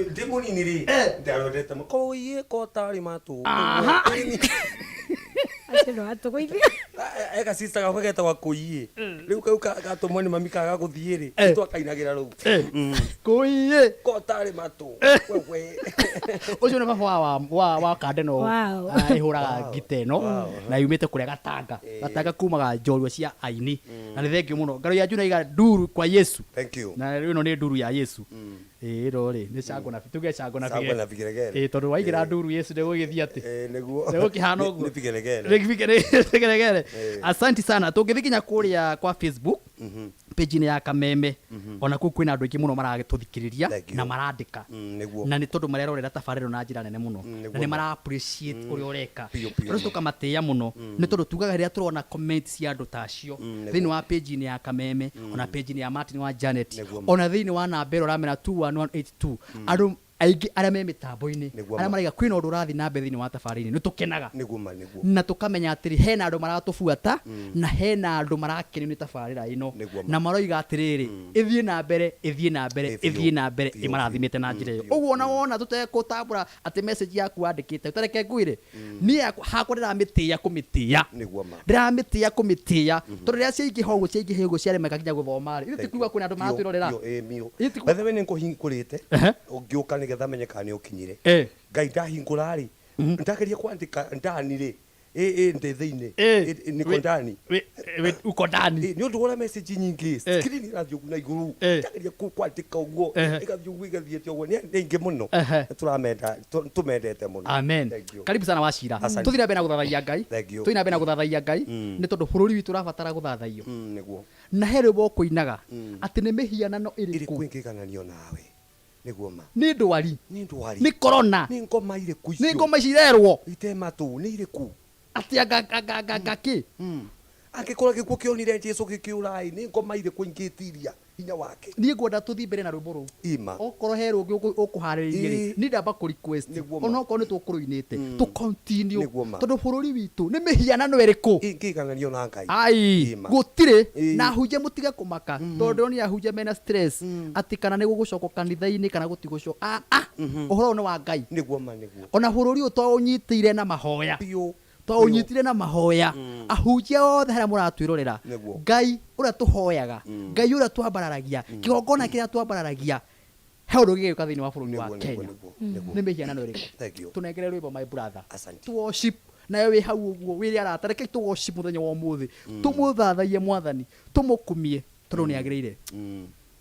ndĩ mũnini rĩ. Ndarondete koiĩ kotarĩ matũ. Acio no atũgũithia. Ega sister gakwa getagwo koiĩ. Rĩu kau gatũmwo nĩ mami kaga gũthiĩ rĩ, twakainagĩra rũu. Koiĩ kotarĩ matũ. Wewe. Ũcio nĩ baba wa kande no. Wow. Ĩhũraga ngita ĩno na yumĩte kũrĩa Gatanga. Gatanga kumaga njorua cia aini. Na nĩ thengiũ mũno. Ngaro ya Juna iga nduru kwa Yesu. Thank you. Na rĩu ĩno nĩ nduru ya Yesu. Ĩno rĩ nĩ cango na tuge cango na Cango na vigelegele. Tondũ waigĩra nduru Yesu nĩgũgĩthiĩ atĩ. Nĩguo. Nĩgũkĩhana ũguo. Nĩ vigelegele. Nĩ vigelegele. Asante sana. Tũngĩthiĩ nginya kũrĩa kwa Facebook page-inĩ ya Kameme, ona kũu kwĩna andũ aingĩ mũno maragĩtũthikĩrĩria na marandĩka. Nĩguo. Na nĩ tondũ marerorera tabarĩra na njĩra nene mũno. Nĩguo. Na nĩ mara appreciate ũrĩa ũreka. Biũ, biũ. Rĩu tũkamatĩĩa mũno. Nĩ tondũ tugaga rĩrĩa tũrona comment cia andũ ta acio thĩinĩ wa page-inĩ ya Kameme, ona page-inĩ ya Martin wa Janet, ona thĩinĩ wa namba ĩrĩa ũramera 21182, andũ aingĩ arĩa me mĩtambo-inĩ, arĩa maraiga kwĩna ũndũ ũrathiĩ na mbere thĩinĩ wa tabarĩra-inĩ, nĩ tũkenaga. Nĩguo ma, nĩguo. Na tũkamenya atĩrĩ hena andũ maratũbuata na hena andũ marakenio nĩ tabarĩra ĩno. Na maroiga atĩrĩrĩ, ĩthiĩ na mbere, ĩthiĩ na mbere, ĩthiĩ na mbere, ĩmarathimĩte na njĩra ĩyo. Ũguo ona wona tũtegũtambũra atĩ message yaku wandĩkĩte, ũtareke ngwĩre, niĩ hakwa ndĩramĩtĩĩa kũmĩtĩĩa. Nĩguo ma. Ndĩramĩtĩĩa kũmĩtĩĩa. Tondũ rĩrĩa ciaingĩha ũguo, ciaingĩha ũguo, ciaremeka nginya gũthoma rĩ, ithuĩ tikuga kwĩna andũ maratwĩrorera. By the way, nĩ ngũhingũrĩte ũngĩũka nĩgetha menye kana nĩ ũkinyire. Ngai ndahingũra rĩ, ndageria kwandĩka ndani rĩ, ndĩ thĩinĩ. Niko ndani. Uko ndani. Nĩ ũndũ wa message nyingĩ, screen ĩrathiĩ ũguo na igũrũ. Ndageria kwandĩka ũguo, ĩgathiĩ ũguo ĩgathiĩte ũguo, nĩ nyingĩ mũno. Tũramenda, tũmendete mũno. Amen. Thank you. Karibu sana Wachira. Asante. Tũthiĩ na mbere na gũthathaiya Ngai. Thank you. Tũthiĩ na mbere na gũthathaiya Ngai. Nĩ tondũ bũrũri witũ ũrabatara gũthathaiyo. Nĩguo. Na he rwĩmbo ũkũinaga atĩ nĩ mĩhianano ĩrĩkũ Ĩrĩkũ ĩngĩigananio nawe. Nĩguo ma. Nĩ ndwari. Nĩ ndwari. Nĩ corona. Nĩ ngoma irĩkũ icio? Nĩ ngoma ici irerwo. Ite matũ nĩ irĩkũ? Atĩ anga kĩ? Angĩkorwo gĩkuũ kĩonire Jesũ gĩkĩũra ĩ, nĩ ngoma irĩkũ ingĩtiria hinya wake? Niĩ ngwenda tũthiĩ mbere na rwĩmbo rũu. Ima. Okorwo he rũngĩ ũkũharĩrĩirie rĩ, niĩ ndamba kũ request. Nĩguo ma. Ona okorwo nĩ tũkũrũinĩte, tũ continue. Nĩguo ma. Tondũ bũrũri witũ nĩ mĩhianano ĩrĩkũ? Ĩngĩigananio na Ngai. Ai, Ima. gũtirĩ. Na ahunjia mũtige kũmaka. Tondũ ndĩronire ahunjia mena stress atĩ kana nĩ gũgũcokwo kanitha-inĩ kana gũtigũcokwo. Ũhoro ũyũ nĩ wa Ngai. Nĩguo ma, nĩguo. Ona bũrũri ũyũ twaũnyitĩire na mahoya. Biũ. Twaũnyitire na mahoya. Ahunjia othe harĩa mũratwĩrorera, Ngai ũrĩa tũhoyaga, Ngai ũrĩa twambararagia, kĩgongona kĩrĩa twambararagia, he ũndũ gĩgĩũka thĩinĩ wa bũrũri wa Kenya. Nĩ mĩhianano ĩrĩkũ? Thank you. Tũnengere rwĩmbo my brother. Asante. To worship. Nawe wĩ hau ũguo wĩre arata, reke tũgoci mũthenya wa ũmũthĩ, tũmũthathaie mwathani, tũmũkumie tondũ nĩ agĩrĩire.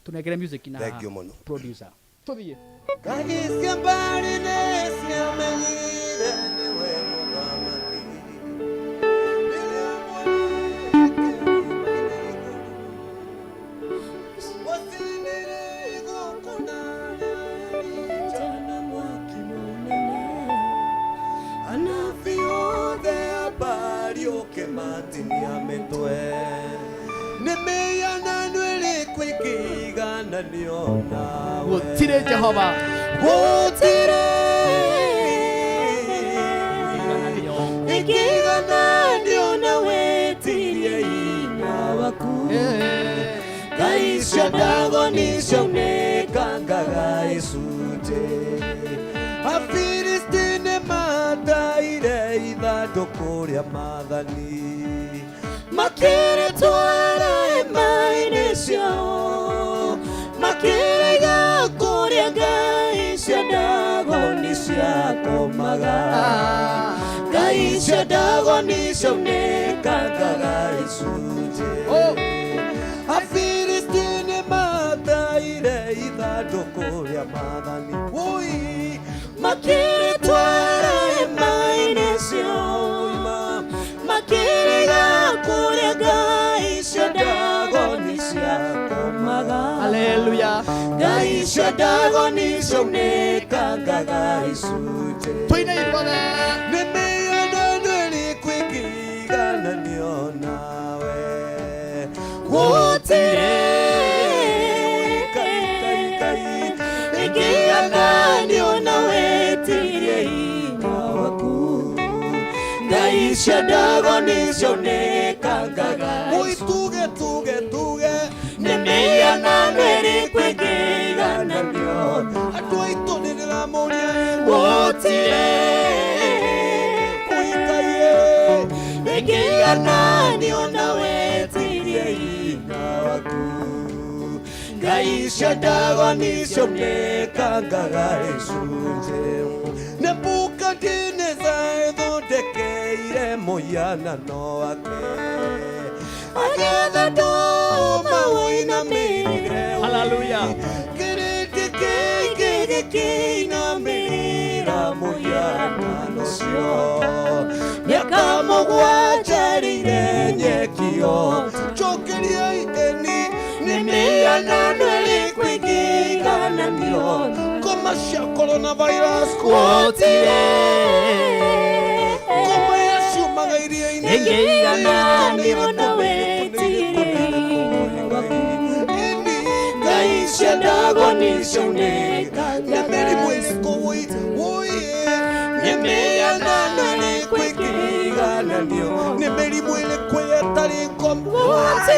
Tũnengere music na Thank you mũno. producer, tũthiĩ. Kagicia mbari nĩciamenyire nĩwe mũthamaki. Rĩrĩa wacinire igongona rĩa mwaki mũnene, anabii othe a Baali ũkĩmatinia mĩtwe. Nĩ mĩhianano ĩrĩkũ ĩngĩigananio nawe? Gũtirĩ, Jehova. Gũtirĩ ĩngĩigananio na wĩtirie hinya waku. Ngai cia Ndagoni ciaunĩkangaga icunjĩ. Afilisti nĩmataire ithandũkũ rĩa maathani, makĩrĩtwara hema-inĩ ciao, makĩrĩiga kũrĩa ngai cia Ndagoni ciakomaga. Ngai cia Ndagoni ciaunĩkangaga icunjĩ. Afilisti nĩmataire ithandũkũ rĩa maathani, Ui, makĩrĩtwara hema-inĩ ciao, makĩrĩiga kũrĩa ngai cia Ndagoni ciakomaga. Haleluya. Ngai cia Ndagoni ciaunĩkangaga icunjĩ. Tũine ithuothe. Nĩ mĩhianano ĩrĩkũ ĩngĩigananio nawe? Gũtirĩ ĩngĩigananio na wĩtirie hinya waku. Ngai cia Ndagoni ciaunĩkangaga. Ui, tuge tuge tuge, nĩ mĩhianano ĩrĩkũ ĩngĩigananio? Andũ aitũ nĩndĩramũria, gũtirĩ ĩngĩigananio na wĩtirie hinya waku. Ngai cia Ndagoni ciaunĩkangaga icunjĩ. Nebukadineza ethondekeire mũhianano wake, agĩetha ndũma ũinamĩrĩre. Haleluya. Kĩrĩndĩ kĩingĩ gĩkĩinamĩrĩra mũhianano ũcio. Mĩaka mũgwanja ĩrĩire nyekio. Njokeria eni, nĩ mĩhianano ĩrĩkũ ĩngĩigananio? Ngoma cia coronavirus gũtirĩ. Ngoma iria ciumaga iria-inĩ Ĩngĩigananio na wĩtirie hinya waku. Ngai cia Ndagoni ciaunĩkangaga. Nĩ mĩrimũ ĩrĩkũ wũi wũi, nĩ mĩhianano ĩrĩkũ ĩngĩigananio? Nĩ mĩrimũ ĩrĩkũ ĩtarĩ ngoma? Nĩ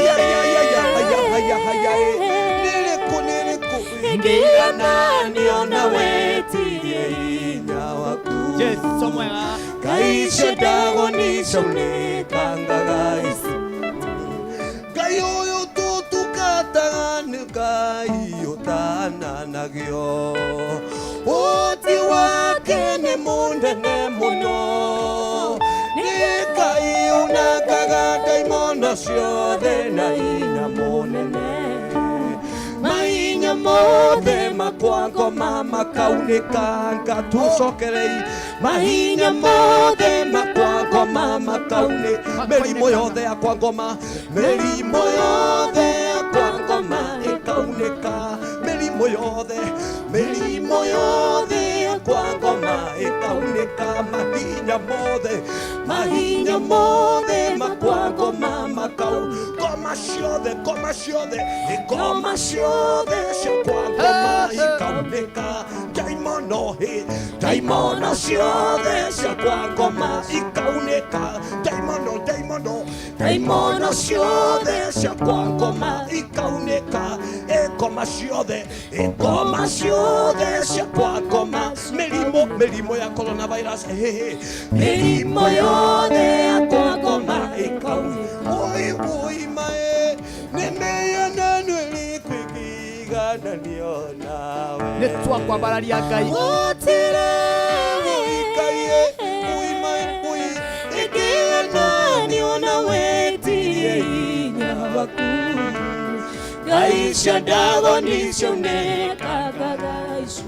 ĩrĩkũ, nĩ ĩrĩkũ Ĩngĩigananio na wĩtirie hinya waku? Jesu mwega. Ngai cia Ndagoni ciaunĩkangaga icunjĩ. Ngai ũyũ tũtungataga nĩ Ngai ũtananagio. Ũti wake nĩ mũnene mũno. Nĩ Ngai unangaga ndaimono ciothe na hinya mũnene. Mahinya mothe makwa ngoma makaunĩkanga. Tũcokerei mahinya mothe makwa ngoma makaunĩ. Mĩrimũ yothe yakwa ngoma, mĩrimũ yothe yakwa ngoma ĩkaunĩka. Mĩrimũ yothe, mĩrimũ yothe yakwa ngoma ĩkaunĩka. Mahinya mothe, mahinya mothe makwa ngoma makau. Ngoma ciothe, ngoma ciothe, ngoma ciothe ciakwa ngoma ikaunĩka. Ndaimono hĩ, ndaimono ciothe ciakwa ngoma ikaunĩka. Ndaimono, ndaimono, ndaimono ciothe ciakwa ngoma ikaunĩka. Ngoma ciothe, ngoma ciothe ciakwa ngoma. Mĩrimũ, mĩrimũ ya coronavirus, hĩ, mĩrimũ yothe yakwa ngoma ikaunĩka. Oi, oi, mae, nĩ mĩhianano ĩrĩkũ ĩngĩigananio nawe? Nĩ twakwambararia Ngai. Gũtirĩ Ngai, oi, mae, oi, gwaku Ngai cia Ndagoni cionekaga icu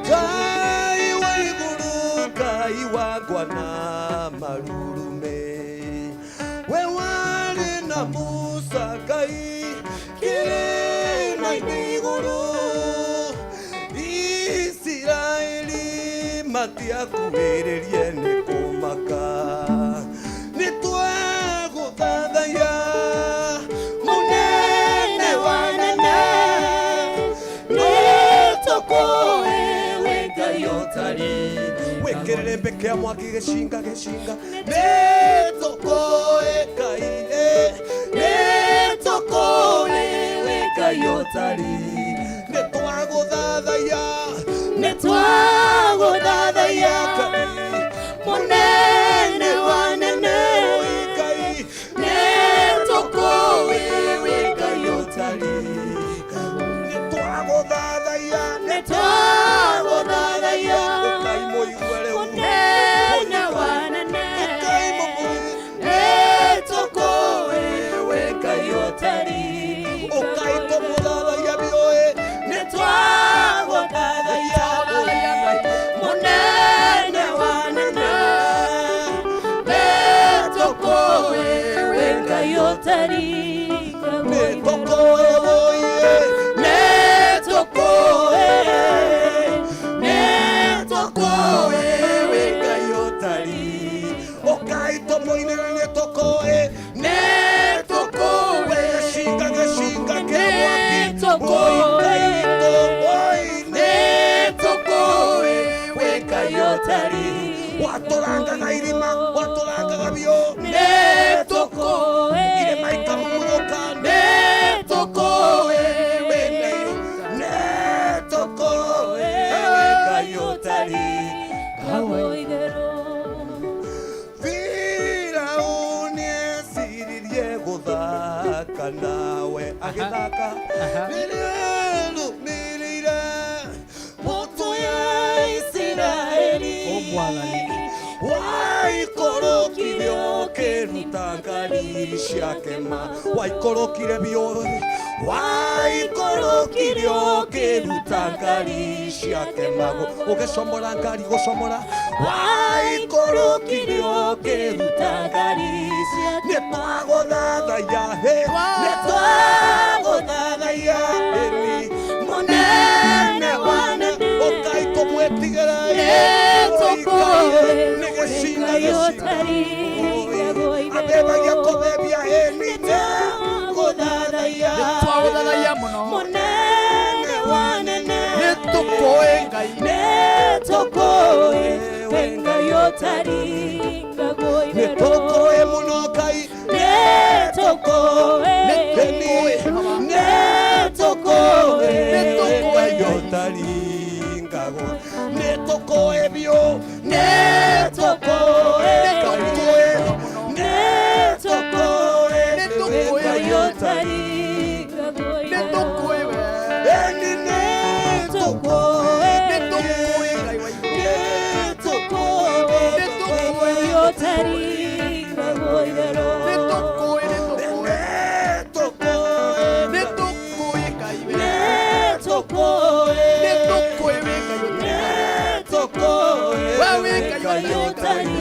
Ngai wa igũrũ Ngai wakwa na marurume we warĩ na Musa Ngai kĩrĩma-inĩ igũrũ Isiraeli matiakuhĩrĩrie nĩ kũmaka nĩ twagũthathaiya mũnene wa nene nĩ tũkũĩ wĩ Ngai ũtarĩ wĩkĩrĩre mbeke ya mwaki gĩcinga gĩcinga nĩ tũkũĩ Ngai nĩ tũkũĩ wĩ Ngai ũtarĩ nĩ twagũthathaiya nĩ twagũthathaiya mũnene wa nene Ngai nĩ tũkũĩ wĩ Ngai ũtarĩ nĩ twagũthathaiya nĩ twagũthathaiya Ngai mũigue rĩu mũnene wa nene Ngai mũmũi nĩ tũkũĩ wĩ Ngai ũtarĩ ũkai tũmũthathaiya biũĩ nĩ twagũthathaiya mũnene wa nene nĩ tũkũĩ wĩ Ngai ũtarĩ nĩ tũkũĩ wũiĩ nĩ tũkũĩ nĩ tũkũĩ wĩ Ngai ũtarĩ ũkai tũmũinĩre nĩ tũkũĩ nĩ tũkũĩ gĩcinga gĩcinga kĩa nĩ mwaki tũkũĩ Ngai witũ wũi nĩ tũkũĩ wĩ Ngai ũtarĩ watũrangaga irima watũrangaga biũ nĩ tũkũĩ irĩma ikamumuthũka nĩ tũkũĩ wĩ Ngai nĩ tũkũĩ wĩ Ngai ũtarĩ Firauni eciririe gũthaka nawe agĩthaka rĩrĩa rũmĩrĩire mbũtũ ya Isiraeli waikũrũkire ũkĩruta ngari ciake ma waikũrũkire biũ waikũrũkire ũkĩruta ngari ciake mago ũgĩcomora ngari gũcomora waikũrũkire ũkĩruta ngari nĩ twagũthathaiya hĩ nĩ twagũthathaiya ĩni mũnene wa nene ũkai tũmwĩtigĩre nĩ gĩcinga gĩcinga athebagia kũthebia ĩni nĩgũthathaiya twagũthathaiya mũno mũnene wa nene nĩ tũkũĩ Ngai nĩ tũkũĩ wĩ Ngai ũtarĩ nĩ tũkũĩ mũno Ngai nĩ tũkũĩ ĩni nĩ tũkũĩ nĩ tũkũĩ Ngai ũtarĩ ngago nĩ tũkũĩ biũ nĩ tũkũĩ tũkũĩ nĩ tũkũĩ Nĩ tũkũĩ Ngai ũtarĩ nĩ tũkũĩ we ĩni nĩ tũkũĩ nĩ tũkũĩ Ngai wa igũrũ nĩ tũkũĩ nĩ tũkũĩ ũtarĩ nĩ tũkũĩ nĩ tũkũĩ nĩ tũkũĩ nĩ tũkũĩ Ngai we nĩ tũkũĩ nĩ tũkũĩ wĩ Ngai ũtarĩ tũkũĩ we wĩ Ngai ũtarĩ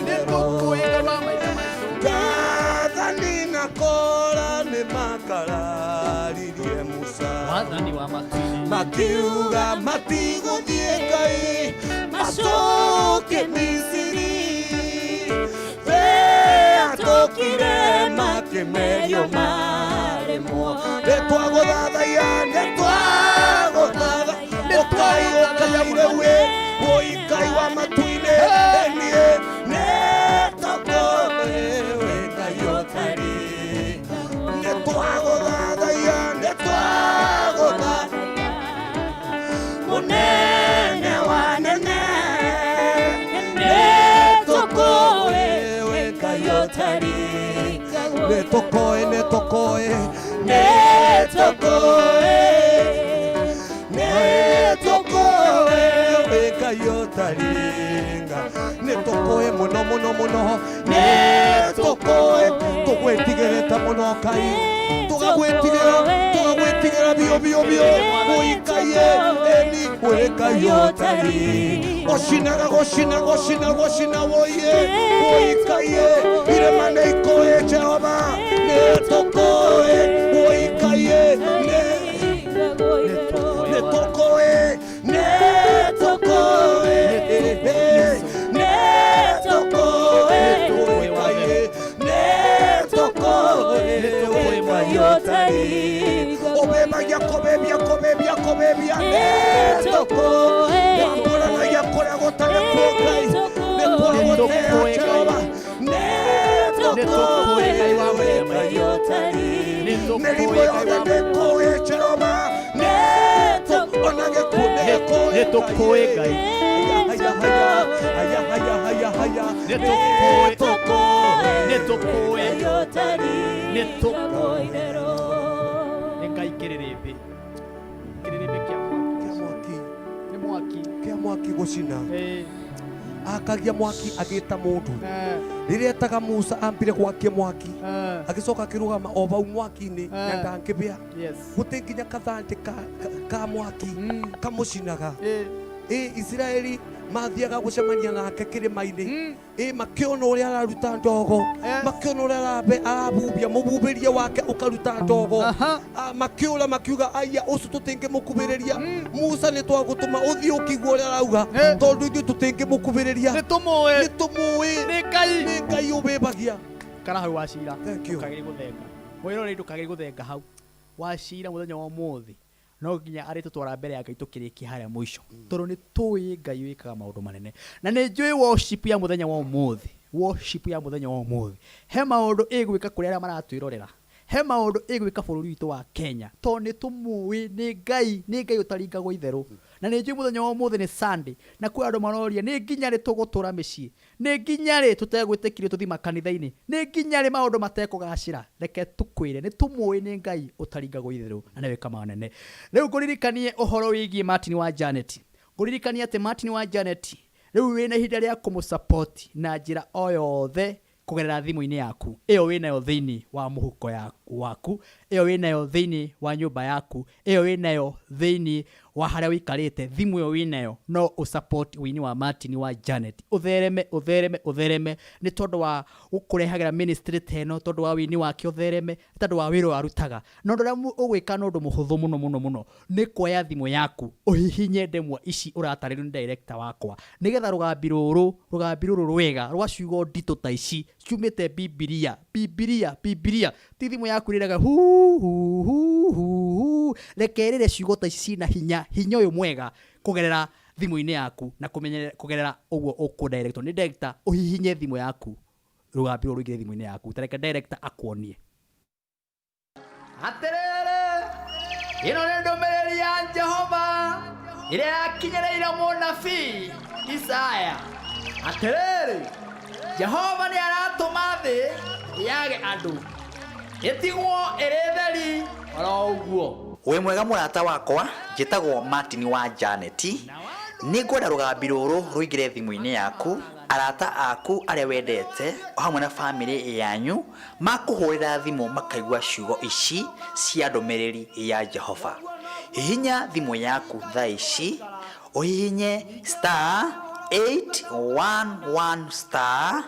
nĩ tũkũĩ Ngai wa maithe maitũ Dathani na Kora nĩ makararirie Musa wathani wa matu-inĩ makiuga matigũthiĩ Ngai macoke Misiri beatũkire makĩmerio maremwo nĩ twagũthathaiya nĩ twagũthatha ũkai ũkai rĩu ĩ wũi Ngai wa matu-inĩ niĩ nĩ tũkũĩ wĩ Ngai ũtarĩ nĩ twagũthathaiya nĩ twagũthathaiya mũnene wa nene nĩ tũkũĩ wĩ Ngai ũtarĩ nĩ tũkũĩ nĩ tũkũĩ nĩ tũkũĩ nĩ tũkũĩ wĩ Ngai ũtarĩ nga nĩ tũkũĩ Nĩtũkũĩ mũno mũno mũno nĩtũkũĩ tũgwĩtigĩrĩte mũno Ngai tũgagwĩtigĩra tũgagwĩtigĩra biũ biũ biũ ũikaie ĩni wĩ Ngai ũtari gũcinaga gũcina gũcina gũcina woiye ũikaie irĩma nĩ ikũĩ Jehova nĩtũkũĩ ũikaie nĩ nĩtũkũĩ nĩtũkũĩ nĩtũkũĩ ũikaie nĩtũkũĩ Ngai ũtari ũbĩbagia kũbĩbia kũbĩbia kũbĩbia nĩtũkũĩ wambũranagia kũrĩa gũtarĩ kuo Ngai nĩtwagũtĩĩa Jehova nĩtũkũĩ Ngai mĩrimũ yothe nĩkũĩ Jehova ona gĩkuũ nĩgĩkũĩ Nĩtũkũĩ Ngai. Haya haya haya haya haya haya Nĩtũkũĩ. nĩtũkũĩ Nĩtũkũĩ. Nĩtũkũĩ. Nĩ Ngai kĩrĩrĩmbĩ. Kĩrĩrĩmbĩ kĩa mwaki. Kĩa mwaki. Nĩ mwaki. Kĩa mwaki gũcina. Ĩĩ. Akagia mwaki agĩta mũndũ. Rĩrĩa etaga Musa ambire gwakia mwaki. Agĩcoka akĩrũgama o vau mwaki-inĩ na ndangĩbĩa. Yes. Gũtĩ nginya kathandĩ ka mwaki kamũcinaga. Ĩ Isiraeli mathiaga gũcemania nake kĩrĩma-inĩ. Ĩ makĩona ũrĩa araruta ndogo, makĩona ũrĩa arabubia mũbubĩrie wake ũkaruta ndogo. Makĩũra makiuga aya ũcio tũtingĩmũkubĩrĩria. Musa nĩ twagũtũma ũthiĩ ũkĩigua ũrĩa arauga tondũ ithuĩ tũtingĩmũkubĩrĩria. Nĩtũmũĩ. Nĩtũmũĩ. Nĩ Ngai. Nĩ Ngai ũbĩbagia. Kara hau wacira. Thank you. Ndũkagĩrie gũthenga. Mwĩroreri ndũkagĩrie gũthenga hau. Wacira mũthenya wa ũmũthĩ no nginya arĩtũtwara mbere ya Ngai tũkĩrĩkia harĩa mũico tondũ nĩ tũĩ Ngai wĩkaga maũndũ manene na nĩ njũĩ worship ya mũthenya wa ũmũthĩ worship ya mũthenya wa ũmũthĩ he maũndũ ĩgwĩka kũrĩ arĩa maratwĩrorera he maũndũ ĩgwĩka bũrũri witũ wa Kenya tondũ nĩ tũmũĩ nĩ Ngai nĩ Ngai ũtaringagwo itherũ na nĩ njũĩ mũthenya wa ũmũthĩ nĩ Sunday na kwĩ andũ maroria nĩ nginya rĩ tũgũtũra mĩciĩ nĩ nginya rĩ tũtegwĩtĩkirio tũthiĩ makanitha-inĩ nĩ nginya rĩ maũndũ matekũgacĩra reke tũkwĩre nĩ tũmũĩ nĩ Ngai ũtaringagwo itherũ na nĩwe wĩka manene rĩu ngũririkanie ũhoro wĩgiĩ Martin wa Janet ngũririkanie atĩ Martin wa Janet rĩu wĩna ihinda rĩa kũmũsupport na njĩra o yothe kũgerera thimũ-inĩ yaku ĩyo wĩnayo thĩinĩ wa mũhuko waku ĩyo wĩnayo thĩinĩ wa nyũmba yaku ĩyo wĩnayo thĩinĩ wa harĩa ũikarĩte thimũ ĩyo wĩnayo no ũsupport wĩini wa Martin wa Janet ũthereme ũthereme ũthereme nĩ tondũ wa gũkũrehagĩra ministry ta ĩno tondũ wa wĩini wake ũthereme nĩ tondũ wa wĩra ũrĩa arutaga na ũndũ ũrĩa ũgwĩka nĩ ũndũ mũhũthũ mũno mũno mũno nĩ kuoya thimũ yaku ũhihinye ndemwa ici ũratarĩrio nĩ director wakwa nĩgetha rũgambi rũrũ rũgambi rũrũ rwega rwa ciugo nditũ ta ici ciumĩte Bibilia Bibilia Bibilia ti thimũ yaku ĩrĩraga hu hu hu hu hu reke ĩrĩre ciugo ta ici cina hinya hinya ũyũ mwega kũgerera thimũ-inĩ yaku na kũgerera ũguo ũkũ-directwo nĩ director ũhihinye thimũ yaku rũgambi rũrũ rũingĩre thimũ-inĩ yaku ta reke director akuonie Atĩrĩrĩ ĩno nĩ ndũmĩrĩri ya Jehova ĩrĩa yakinyĩrĩire mũnabii Isaya atĩrĩrĩ Jehova nĩ aratũma thĩ yage andũ ĩtigwo ĩrĩ theri oro ũguo Wĩ mwega mũrata wakwa njĩtagwo Martin wa Janet nĩ ngwenda rũgambi rũrũ rũingĩre thimũ-inĩ yaku arata aku arĩa wendete o hamwe na bamĩrĩ yanyu makũhũrĩra thimũ makaigua ciugo ici cia ndũmĩrĩri ya Jehova hihinya thimũ yaku thaa ici ũhihinye star 811 star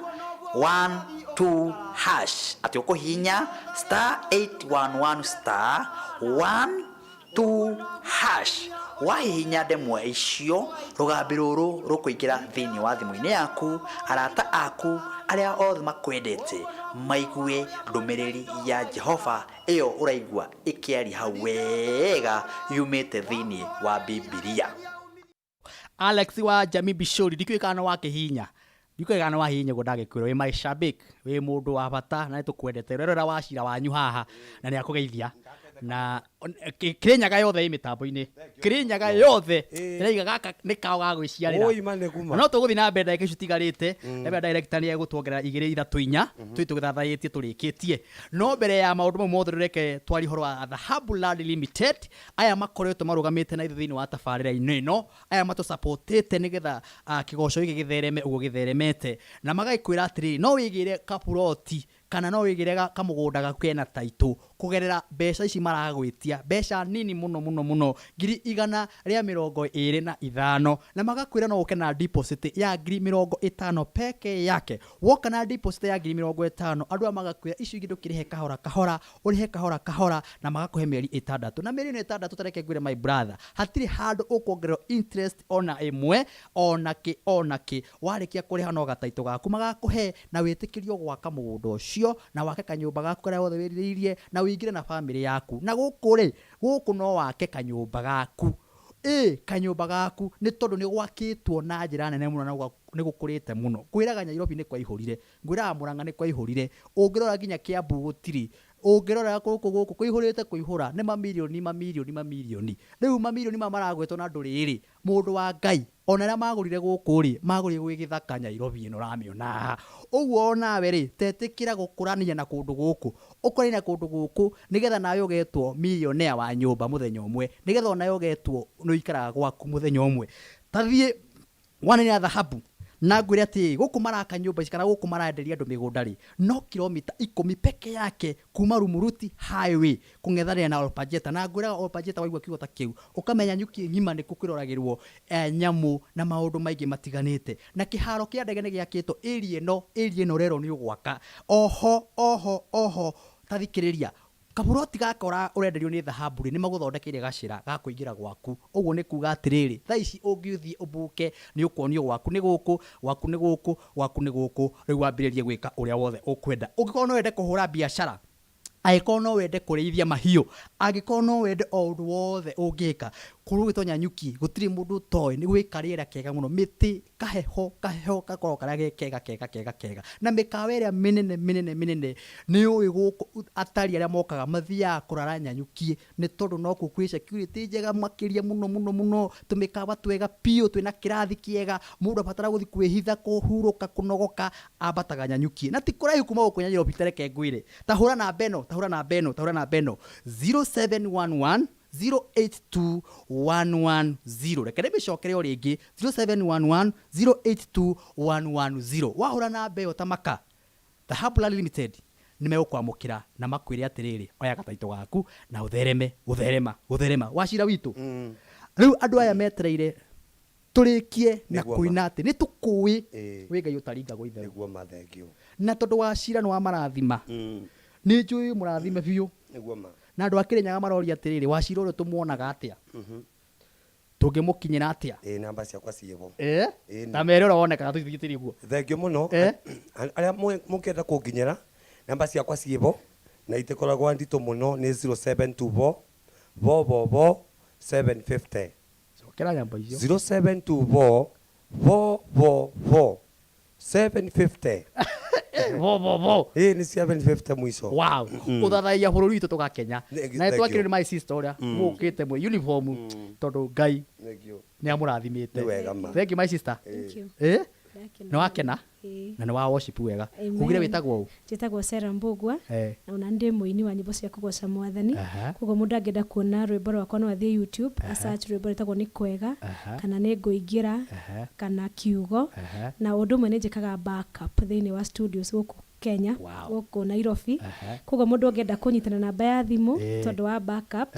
12 hash atĩ ũkũhihinya star 811 star 12 hash wahihinya ndemwa icio rũgambi rũrũ rũkũingĩra thĩinĩ wa thimũ-inĩ yaku arata aku arĩa othe makwendete maigue ndũmĩrĩri ya Jehova ĩyo ũraigua ĩkĩaria hau wega yumĩte thĩinĩ wa Bibilia Alex wa Jamii Bishori ndikĩũĩ kana nĩ wakĩhihinya ndikĩũĩ kana nĩ wahihinya ũguo ndagĩkwĩra wĩ my shabik wĩ mũndũ wa bata na nĩtũkwendete ũrerora wacira wanyu haha na nĩ akũgeithia Na Kĩrĩnyaga yothe ĩ mĩtambo-inĩ, Kĩrĩnyaga yothe ĩraiga gaka nĩ kao ga gwĩciarĩra. Oi, ma nĩ kuma. Na no tũgũthiĩ na mbere ndagĩka icio itigarĩte, ndamenya director nĩ egũtuongerera igĩrĩ ithatũ inya tũthiĩ tũgĩthathaĩtie tũrĩkĩtie. No mbere ya maũndũ mau mothe, reke twarie ũhoro wa Dhahabu Land Limited. Aya makoretwo marũgamĩte na ithuĩ thĩinĩ wa tabarĩra-inĩ ĩno, aya matũsapotĩte nĩgetha kĩgoco gĩkĩ gĩthereme ũguo gĩtheremete, na magagĩkwĩra atĩrĩrĩ, no wĩgĩre kaburoti kana no wĩgĩre kamũgũnda gaku kena taitũ kũgerera mbeca ici maragwĩtia, mbeca nini mũno mũno mũno, 125,000, na magakwĩra no ũke na deposit ya 50,000 peke yake. Woka na deposit ya 50,000, andũ aya magakwĩra icio ingĩ ndũkĩrĩhe kahora kahora, ũrĩhe kahora kahora, na magakũhe mĩeri 6. Na mĩeri ĩno 6, tareke ngwĩre my brother, hatirĩ handũ ũkuongererwo interest ona ĩmwe, ona kĩ ona kĩ. Warĩkia kũrĩha no gataitũ gaku magakũhe, na wĩtĩkĩrio gwaka mũgũnda ũcio na wake kanyũmba gaku karĩa wothe wĩrirĩirie, na ũingĩre na bamĩrĩ yaku. Na gũkũ rĩ, gũkũ no wake kanyũmba gaku, ĩ kanyũmba gaku, nĩ tondũ nĩ gwakĩtwo na njĩra nene mũno na nĩ gũkũrĩte mũno. Ngwĩraga Nairobi nĩ kwaihũrire, ngwĩraga Mũrang'a nĩ kwaihũrire, ũngĩrora nginya Kiambu gũtirĩ, ũngĩrora gũkũ gũkũ kũihũrĩte kũihũra, nĩ mamirioni mamirioni mamirioni. Rĩu mamirioni maya maragwetwo na ndũrĩrĩ, mũndũ wa Ngai, ona arĩa magũrire gũkũ rĩ, magũrire gwĩ gĩthaka. Nairobi ĩno ũramĩona haha ũguo, onawe rĩ, tetĩkĩra gũkũrania na kũndũ gũkũ, ũkũrania na kũndũ gũkũ, nĩgetha nawe ũgetwo millionaire wa nyũmba mũthenya ũmwe, nĩgetha onawe ũgetwo nĩ ũikaraga gwaku mũthenya ũmwe. Tathiĩ wanene dhahabu na ngwĩre atĩ gũkũ maraka nyũmba ici kana gũkũ marenderia andũ mĩgũnda rĩ, no kilomita 10 peke yake kuma Rumuruti Highway kũng'ethanĩra na Olpajeta. Na ngwĩraga Olpajeta, waigua kiugo ta kĩu ũkamenya nyuki ng'ima nĩkuo kwĩroragĩrwo nyamũ na maũndũ maingĩ matiganĩte, na kĩharo kĩa ndege nĩ gĩakĩtwo area ĩno. Area ĩno rero nĩ ũgwaka oho oho oho. Tathikĩrĩria, kaburoti gaka ũrenderio nĩ dhahabu rĩ, nĩ magũthondekeire gacĩra ga kũingĩra gwaku. Ũguo nĩ kuga atĩrĩrĩ, thaa ici ũngĩthiĩ ũmbuke nĩ ũkuonio gwaku nĩ gũkũ, gwaku nĩ gũkũ, gwaku nĩ gũkũ. Rĩu wambĩrĩrie gwĩka ũrĩa wothe ũkwenda. Ũngĩkorwo no wende kũhũra biacara, angĩkorwo no wende kũrĩithia mahiũ, angĩkorwo no wende o ũndũ wothe ũngĩka, kũrũ gwĩtwo Nyanyuki gũtirĩ mũndũ ũtoĩ, nĩ gwĩka rĩera kega mũno, mĩtĩ, kaheho kaheho gakoragwo karĩa ge kega kega kega kega, na mĩkawa ĩrĩa mĩnene mĩnene mĩnene nĩ ũĩ gũkũ. Atari arĩa mokaga mathiaga kũrara Nyanyuki, nĩ tondũ nokuo kwĩ security njega makĩria mũno mũno mũno, tũmĩkawa twega biũ twĩna kĩrathi kĩega. Mũndũ abatara gũthiĩ kwĩhitha, kũhurũka, kũnogoka, ambataga Nyanyuki, na ti kũraihu kuma gũkũ Nairobi. Tareke ngwĩre, ta hũra namba ĩno, ta hũra namba ĩno, ta hũra namba ĩno, 0711 082 110. Reke ndĩmĩcokere o rĩngĩ, 0711 082 110. Wahũra namba ĩyo ta maka, Dhahabu Land Limited nĩ megũkwamũkĩra na makwĩre atĩrĩrĩ, oya gataitũ gaku na ũthereme gũtherema gũtherema. Wacira witũ, rĩu andũ aya metereire tũrĩkie na Nĩguo ma. kũina atĩ nĩ tũkũĩ wĩ Ngai ũtaringagwo itherũ. Nĩguo ma, thengio. Na tondũ wacira nĩ wa marathima, nĩ njũĩ mũrathime biũ. Nĩguo ma. Na andũ a Kĩrĩnyaga maroria atĩrĩrĩ, wacira ũrĩa tũmuonaga atĩa, tũngĩmũkinyĩra atĩa? Ĩĩ, namba ciakwa ciĩho. Ĩĩ, Ta mere ũrĩa wonekaga tũthiĩte ũguo. Thengio mũno. Arĩa mũngĩenda kũnginyĩra, namba ciakwa ciĩho na itikoragwo nditũ mũno, nĩ 0724 444 750. Cokera namba icio. 0724 444 750. Vo vo vo. Ĩĩ, nĩ 750 mũico. Wow, ũthathaiya bũrũri witũ tũgakenya. Na Thank nĩtwakĩrwo you. nĩ my sister ũrĩa mũkĩte mwe uniform, tondũ Ngai Thank you. nĩ amũrathimĩte. Nĩ wega ma. Thank you, my sister. Thank you. Ndakena. Nĩ wakena na nĩ wa worship wega. Amen. Ugire wĩtagwo ũ? Njĩtagwo Sarah Mbũgua na ona ndĩ mũini wa nyĩmbo cia kũgoca Mwathani. Koguo mũndũ angĩenda kuona rwĩmbo rwakwa no athiĩ YouTube, asearch rwĩmbo rwĩtagwo Nĩ Kwega kana Nĩ Ngũingĩra kana Kiugo. Na ũndũ ũmwe nĩ njĩkaga backup thĩinĩ wa studios gũkũ Kenya, gũkũ Nairobi. Koguo mũndũ angĩenda kũnyitana, namba ya thimũ tondũ wa backup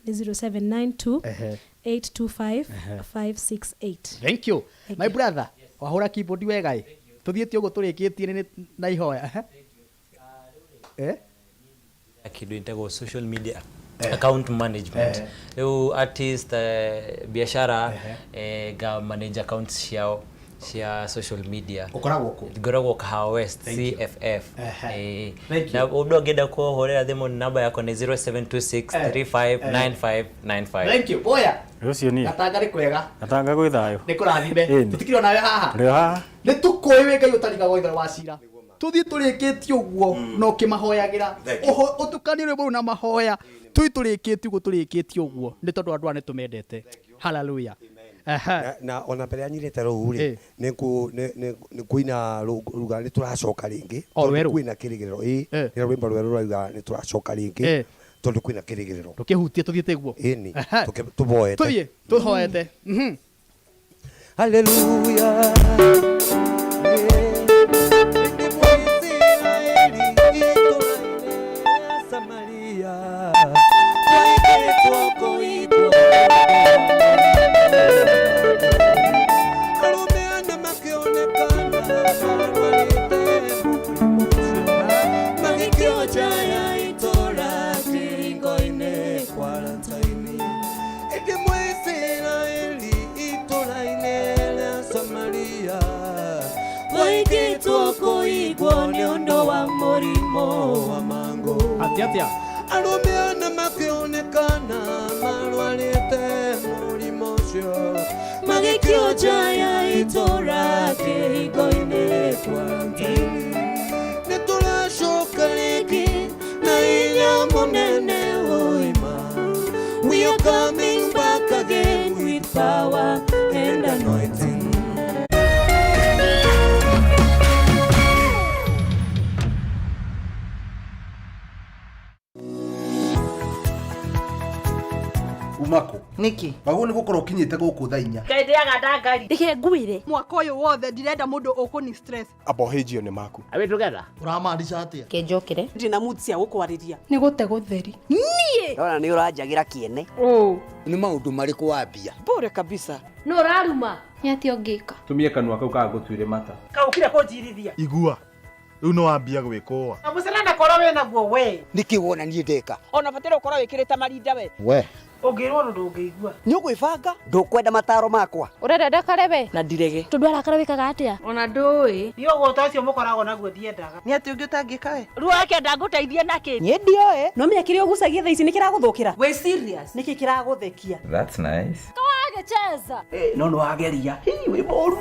nĩ 0792 825 568. Thank you, my brother. Wahũra keyboard wega. Ĩ, tũthiĩte ũguo tũrĩkĩtie na ihoya. Kindu ĩtagwo social media account management. Rĩu artist, biashara, nga manage accounts ciao cia social media. Ũkoragwo kũ? Ngoragwo Kahawa West. Thank you. CFF. Thank you. Na ũndũ angĩenda kũhũrĩra thimũ, namba yakwa nĩ 0726 359595. Thank you, boya. Rũciũ niĩ. Gatanga nĩ kwega? Gatanga gwĩ thayũ. Nĩ kũrathime. Ĩni. Tũtikĩrĩ onawe haha. Rĩo haha. Nĩ tũkũĩ wĩ Ngai ũtarigagwo itherũ wa cira. Tuthiĩ tũrĩkĩtie ũguo na ũkĩmahoyagĩra. Ũtukanie rwĩmbo rũu na mahoya. Tũthiĩ tũrĩkĩtie ũguo, tũrĩkĩtie ũguo nĩ tondũ andũ aya nĩ tũmendete. Hallelujah. Na, na ona mbere ya nyirĩte rũu rĩ, nĩ kuina ruga nĩ tũracoka rĩngĩ. O rwerũ. Kwĩna kĩrĩgĩrĩro, ĩ nĩ rwĩmbo rwerũ rwauga nĩ tũracoka rĩngĩ tondũ kwĩna kĩrĩgĩrĩro. Ndũkĩhutie, tũthiĩte guo. Ĩni tũboete. Tũthiĩ tũhoete. Hallelujah. Atia Arũme ana makĩonekana marwarĩte mũrimũ ũcio, magĩkĩonja ya itũũra kĩhingo-inĩ quarantine. Nĩ tũracoka rĩngĩ na hinya mũnene ũima. We are coming back again with power and anointing. Umako niki waguo nĩ gũkorwo ũkinyĩte gũkũ thaa 4. Ngai ndĩaga ndangari. Reke ngwĩre mwaka ũyũ wothe ndirenda mũndũ ũkũni stress. Abohĩnjio nĩ maku. Are we together? Ũramaanisha atĩa? Kĩnjũkĩre. Ndĩ na mood cia gũkwarĩria. Nĩ gũte gũtheri. Niĩ ndona nĩ ũranjagĩra kĩene. Nĩ maũndũ marĩkũ wambia? Bure kabisa. Nũ ũraruma? Nĩ atĩa ũngĩka? Tumie kanua kau kagũtuire mata. Kaũkire kũnjirithia. Igua. Rĩu nĩ wambia gwĩkũa. Na mũcere korwo wĩ naguo we. Nĩkĩ wona niĩ ndeka? Ona bataire ũkorwo wĩkĩrĩte marinda we. We. Ũngĩrwo ũndũ ndũngĩigua. Nĩ ũgwĩbanga? Ndũkwenda mataro makwa. Ũrenda ndakare we? Na ndirege. Tondũ arakara wĩkaga atĩa? Ona ndũĩ. Niĩ ũgũta ũcio mũkoragwo naguo ndiendaga. Nĩ atĩ ũngĩ ũtangĩka we? Rĩu akĩenda ngũteithie nakĩ? Niĩ ndioĩ. No menya kĩrĩa ũgucagia thaa ici nĩ kĩragũthũkĩra. Wĩ serious? Nĩkĩ kĩragũthekia? That's nice. Kawagĩcheza. No nĩ wageria. Hi, wĩ mũru.